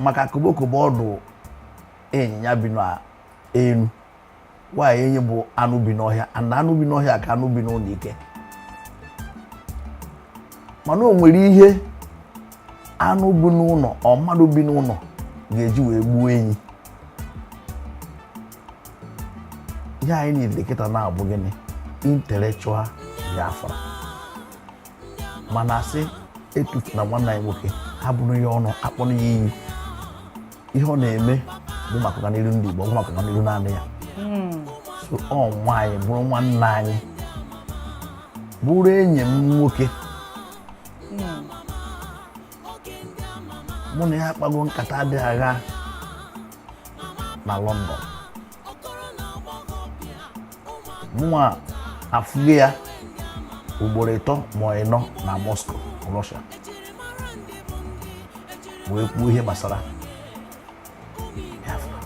maka koboko bụ ọdụ ịnyịnya bi n'elu nwaanyị, enyi bụ anụ bi n'ọhịa, na anụ bi n'ọhịa ka anụ bi n'ụlọ ike. Mana o nwere ihe anụ bi n'ụlọ, ọ mmadụ bi n'ụlọ ga-eji wee gbuo enyi. Ihe anyị niile kịta na-abụ gịnị? Intellectual Biafra. Mana asị etufuna nwanne anyị nwoke, ha bụrụ ya ọnụ, akpọrọ ya iyi. Ihe ọ na-eme bụ maka ọganihu ndị Igbo, ọ bụ maka ọganihu naanị ya. So ọ nwaanyị bụrụ nwanne anyị, bụrụ enyi m nwoke, mụ na ya akpago nkata dị agha na London. Mụnwa afụgo ya ugboro 3 ma 4 na Moscow, Russia, wee kwuo ihe gbasara Biafra.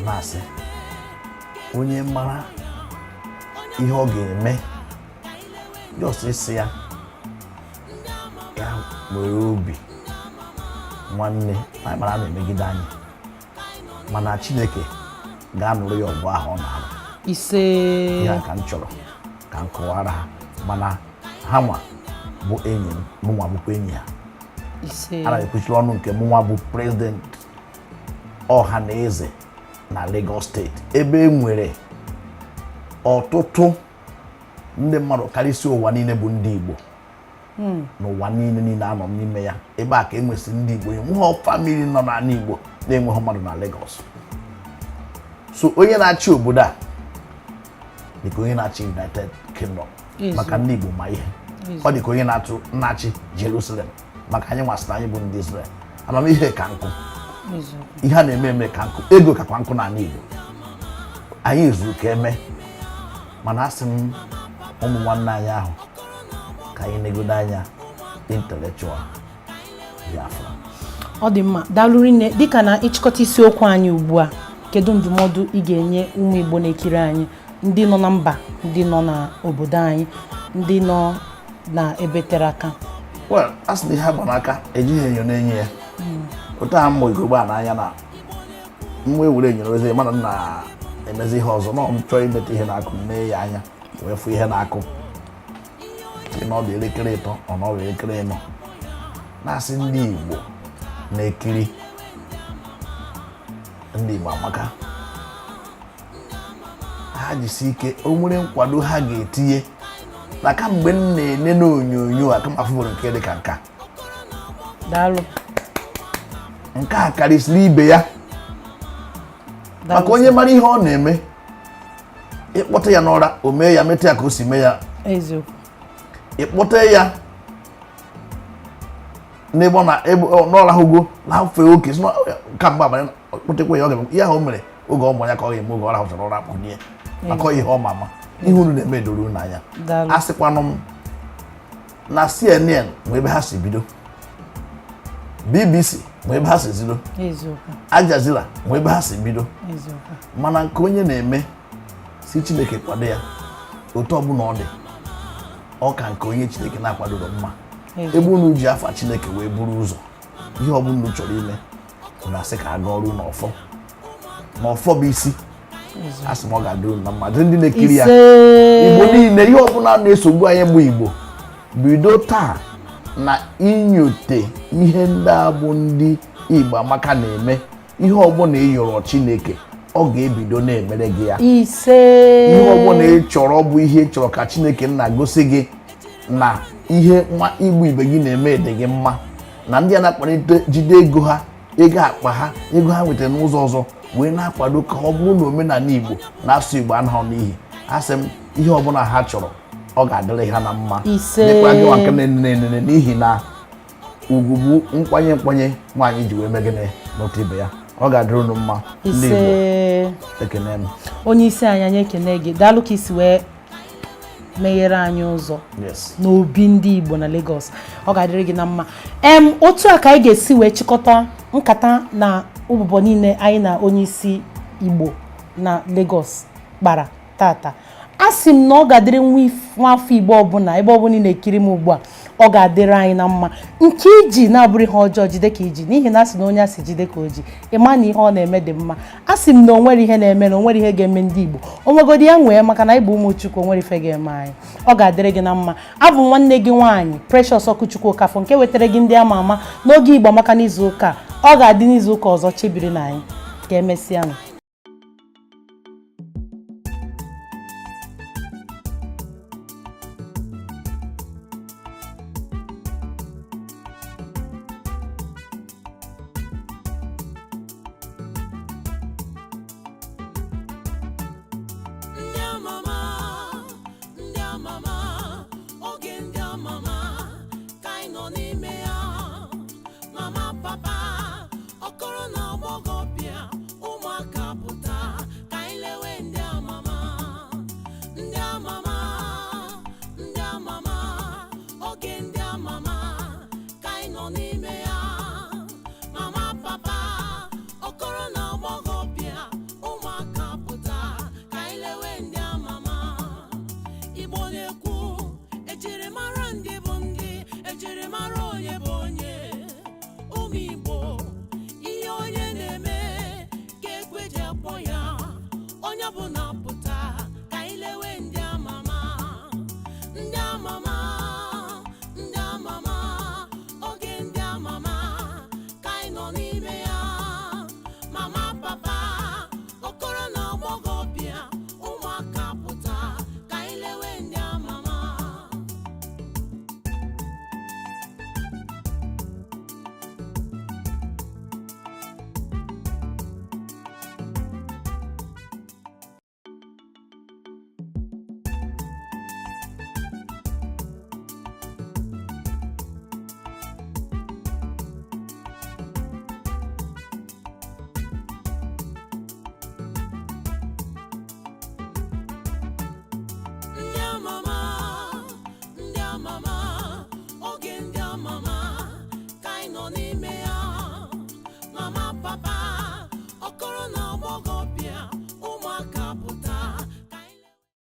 Na-asị onye mara ihe ọ ga-eme, just ịsị ya ya nwere obi nwanne na mara na-emegide anyị, mana Chineke ga-anụrụ ya ọgụ ahụ ọ na-alụ. Ise. Ihe a ka m chọrọ ka m kọwara ha, mana ha nwa bụ enyi m, mụnwa bụkwa enyi ha. Ise. Ana m ekwuchiri ọnụ nke mụnwa bụ president Ọha na Eze na Lagos Steeti, ebe e nwere ọtụtụ ndị mmadụ karịsịa ụwa niile bụ ndị Igbo. N'ụwa niile niile anọ n'ime ya, ebe a ka e nwesịrị ndị Igbo. Enweghị family nọ n'ala Igbo na-enweghị mmadụ na Lagos. So onye na-achị obodo a dịka onye na-achị United Kingdom, maka ndị Igbo ma ihe ọ dịka onye na-atụ na-achị Jerusalem, maka anyị nwasịrị anyị bụ ndị Israel. Amamihe ka nkụ, ihe a na-eme eme ka nkụ, ego kakwa nkụ n'ala Igbo. Anyị zuru ka eme, mana asị m ụmụ nwanne anyị ahụ ka anyị negodo anya intellectual Biafra. Ọ dị mma, daalụ rinne. Dịka na ịchịkọta isiokwu anyị ugbu a, kedu ndụmọdụ ị ga-enye ụmụ Igbo na-ekiri anyị, ndị nọ na mba, ndị nọ n'obodo anyị, ndị nọ na ebe tere aka? Well, a sị na ihe agba n'aka ejighị enyo na-enye ya. Otu a mmụ igbo a n'anya na nwa ewere enyo ozi, mana m na-emezi ihe ọzọ na m chọọ imeta ihe na-akụ m mee ya anya wee fụ ihe na-akụ. ike na ọ dị elekere 3 ọ na ọ dị elekere 4. Na-asị ndị Igbo na-ekiri Ndị Igbo Amaka, ha jisi ike, o nwere nkwado ha ga-etinye na kamgbe m na-ene n'onyonyo a kama afụbụrụ nke dị ka nka. Daalụ. Nke a karịsịrị ibe ya maka onye mara ihe ọ na-eme, ịkpọta ya n'ụra o mee ya, meta ya ka o si mee ya. Eziokwu. Ịkpọta ya n'ebe ọ na ebe ọ rahụgo lafee oke si kamgbe abalị, kpọtekwa ya, ọ ga-eme ihe ahụ o mere oge ọ mụ ya ka ọ ga-eme oge ọ rahụchara ụra kpọnie, maka ihe ọ ma ama ihe unu na-eme doro unu anya. Daalụ. A sịkwanụ m na CNN nwe ebe ha si bido, BBC nwe ebe ha si bido, Eziokwu. Al Jazeera nwe ebe ha si bido. Eziokwu. Mana nke onye na-eme si Chineke kwado ya, otu ọbụla ọ dị, ọ ka nke onye Chineke na-akwadoro mma. Ebe unu ji afa Chineke wee buru ụzọ, ihe ọbụla unu chọrọ ime, unu asị ka a gaa ọrụ n'ọfọ, n'ọfọ bụ isi. A sị m ọ ga-adị unu na mma, dịrị ndị na-ekiri ya. Ise. Igbo niile, ihe ọbụla na-esogbu anyị bụ Igbo, bido taa na inyote ihe ndị a bụ ndị Igbo Amaka na-eme. Ihe ọbụla ị yọrọ Chineke, ọ ga-ebido na-emere gị ya. Ise. Ihe ọbụla ị chọrọ bụ ihe ị chọrọ ka Chineke nna gosi gị na ihe nwa Igbo ibe gị na-eme dị gị mma, na ndị a na-akpalite jide ego ha, ego akpa ha, ego ha nwetara n'ụzọ ọzọ wee na-akwado ka ọ bụrụ na omenala Igbo na asụ Igbo anaghị n'ihi. Asị m ihe ọbụla ha chọrọ, ọ ga-adịrị ha na mma. Ise. Dịkwa gị nwa nke na-enene enene, n'ihi na ugwu bụ nkwanye nkwanye nwaanyị ji wee megịnị n'otu ibe ya. Ọ ga-adịrị unu mma, ndị Igbo. Ise. Ekene m. Onye isi anyị, anyị ekene gị. Daalụ ka isi wee meghere anyị ụzọ Yes. n'obi ndị Igbo na Lagos. Ọ ga-adịrị gị na mma. Em, otu a ka anyị ga-esi wee chịkọta nkata na ụbụbọ niile anyị na onye isi Igbo na Lagos kpara tata. A sị m na ọ ga-adịrị nwa afọ Igbo ọbụla, ebe ọbụla ị na-ekiri m ugbu a, ọ ga-adịrị anyị na mma. Nke iji na-abụrụ ihe ọjọọ, jide ka iji, n'ihi na a sị na onye a sị jide ka o ji, ịma na ihe ọ na-eme dị mma. A sị m na o nwere ihe na-eme, na o nwere ihe ga-eme ndị Igbo. O nwegodi ya nwee, maka na anyị bụ ụmụ Chukwu, o nwere ife ga-eme anyị. Ọ ga-adịrị gị na mma. Abụ m nwanne gị nwaanyị Precious Ọkụchukwu Okafọ, nke wetara gị ndị ama ama n'oge Igbo Amaka n'izu ụka a. Ọ ga-adị n'izu ụka ọzọ. Chebiri na anyị ka emesịanụ. Ndị amama, ndị amama, oge ndị amama ka anyị nọ n'ime ya. Mama, papa, okoro na agbọghọbịa, ụmụaka, pụta ka anyị lewe ndị amama. Ndị amama, ndị amama, oge ndị amama ka anyị nọ n'ime ya. Mama, papa, okoro na agbọghọbịa, ụmụaka, pụta ka anyị lewe ndị amama. Igbo na-ekwu, ejiri mara ndị bụ ndị, ejiri mara onye bụ onye. Ụmụ Igbo, ihe onye na-eme ka ekwe ji akpọ ya onye bụ na.